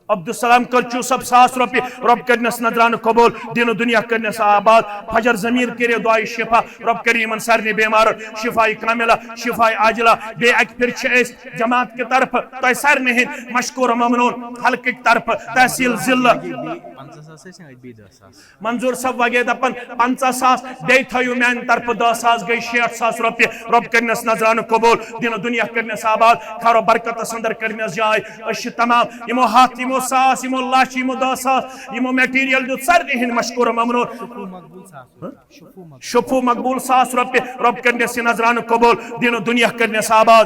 عبدالسلام کرچو صٲب ساس رۄپیہِ، رۄب کٔرنس نظرانہٕ قبول، دیٖن و دُنیا کٔرنس آباد۔ فجر ضمیٖر کے لیے دعایہِ شفا، رۄب کٔرِن یِمن سارنٕے بیمارن شفایہِ کاملہ، شفایہِ عاجلہ۔ بیٚیہِ اکہِ پھِرِ چھِ أسۍ جماعت کہِ طرفہٕ تۄہہِ سارنٕے ہٕنٛدۍ مشکور و ممنون، حلقٕکۍ طرفہٕ، تحصیل ضلع۔ پنٛژاہ ساس ٲسۍ نہٕ، أتۍ بیٚیہِ دَہ ساس۔ منظور صٲب وگے دپان پنٛژاہ ساس بیٚیہِ تھٲیِو میانہِ طرفہٕ دَہ ساس، گٔے شیٹھ ساس رۄپیہِ۔ رۄب کٔرنس نظرانہٕ قبول، دیٖن و دُنیا کٔرنس آباد، خیر و برکتس اندر کٔرنس جاے۔ أسۍ چھِ تمام یِمو ہتھ، یِمو ساس، یِمو لچھ، یِمو دَہ ساس، یِمو میٹیریل دیُت، سارنٕے ہٕنٛدۍ مشکور و ممنون۔ شفو مقبول ساس رۄپیہِ، رۄب کٔرنس یہِ نظرانہٕ قبول، دیٖن و دُنیا کٔرنس آباد۔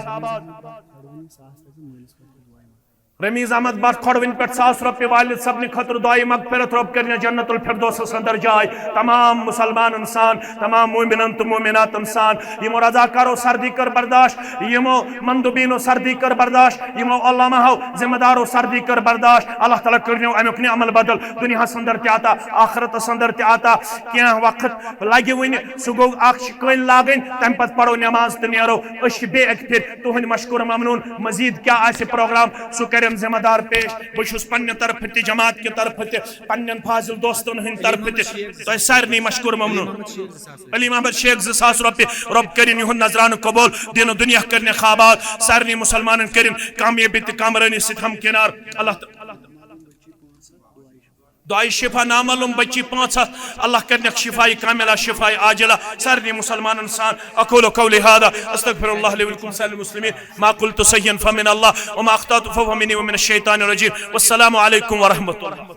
رمیز احمد بٹ کھۄڈوٕنۍ پٮ۪ٹھ ساس رۄپیہِ، والد صٲبنہِ خٲطرٕ دعایہِ مغفرت، رۄب کٔرنس جنت الفردوسس اندر جاے۔ تمام مسلمانن سان، تمام مومنن تہٕ مومناتن سان، یِمو رضاکارو سردی کٔر برداشت، یِمو مندوبینو سردی کٔر برداشت، یِمو علماہو ذمہ دارو سردی کٔر برداشت۔ اللہ تعالیٰ کٔرنو امیُک نعمل بدل دُنیاہس اندر تہِ عطا، آخرتس اندر تہِ عطا۔ کینٛہہ وقت لگہِ وُنہِ، سُہ گوٚو اکھ چھِ کٔنۍ لاگٕنۍ، تمہِ پتہٕ پرو نماز تہٕ نیرو۔ أسۍ چھِ بیٚیہِ اکہِ پھِرِ تُہنٛدۍ مشکور ممنون۔ مزید کیٛاہ آسہِ پروگرام، سُہ کرن ذمہ دار پیش۔ بہٕ چھُس پننہِ طرفہٕ تہِ، جماعت کہِ طرفہٕ تہِ، پننٮ۪ن فاضل دوستن ہٕنٛدِ طرفہٕ تہِ تۄہہِ سارنٕے مشکور ممنون۔ علیم احمد شیخ، زٕ ساس رۄپیہِ۔ رۄب کٔرِن یِہُنٛد نذرانہٕ قبول، دین و دنیا کٔرِن آباد، سارنٕے مسلمانن کٔرِن کامیٲبی تہٕ کامرٲنی سۭتۍ ہمکنار۔ اللہ تعالیٰ دعای شفا نامعلوم بچی پانٛژھ ہتھ، اللہ کرنکھ شفای کاملہ، شفای عاجلہ سارنٕے مسلمانن سان۔ اقول قولی هذا، استغفر الله لي ولكم سائر المسلمين، ما قلت سهوا فمن الله، وما اخطأت فهو مني ومن الشيطان الرجيم۔ والسلام عليكم ورحمة الله۔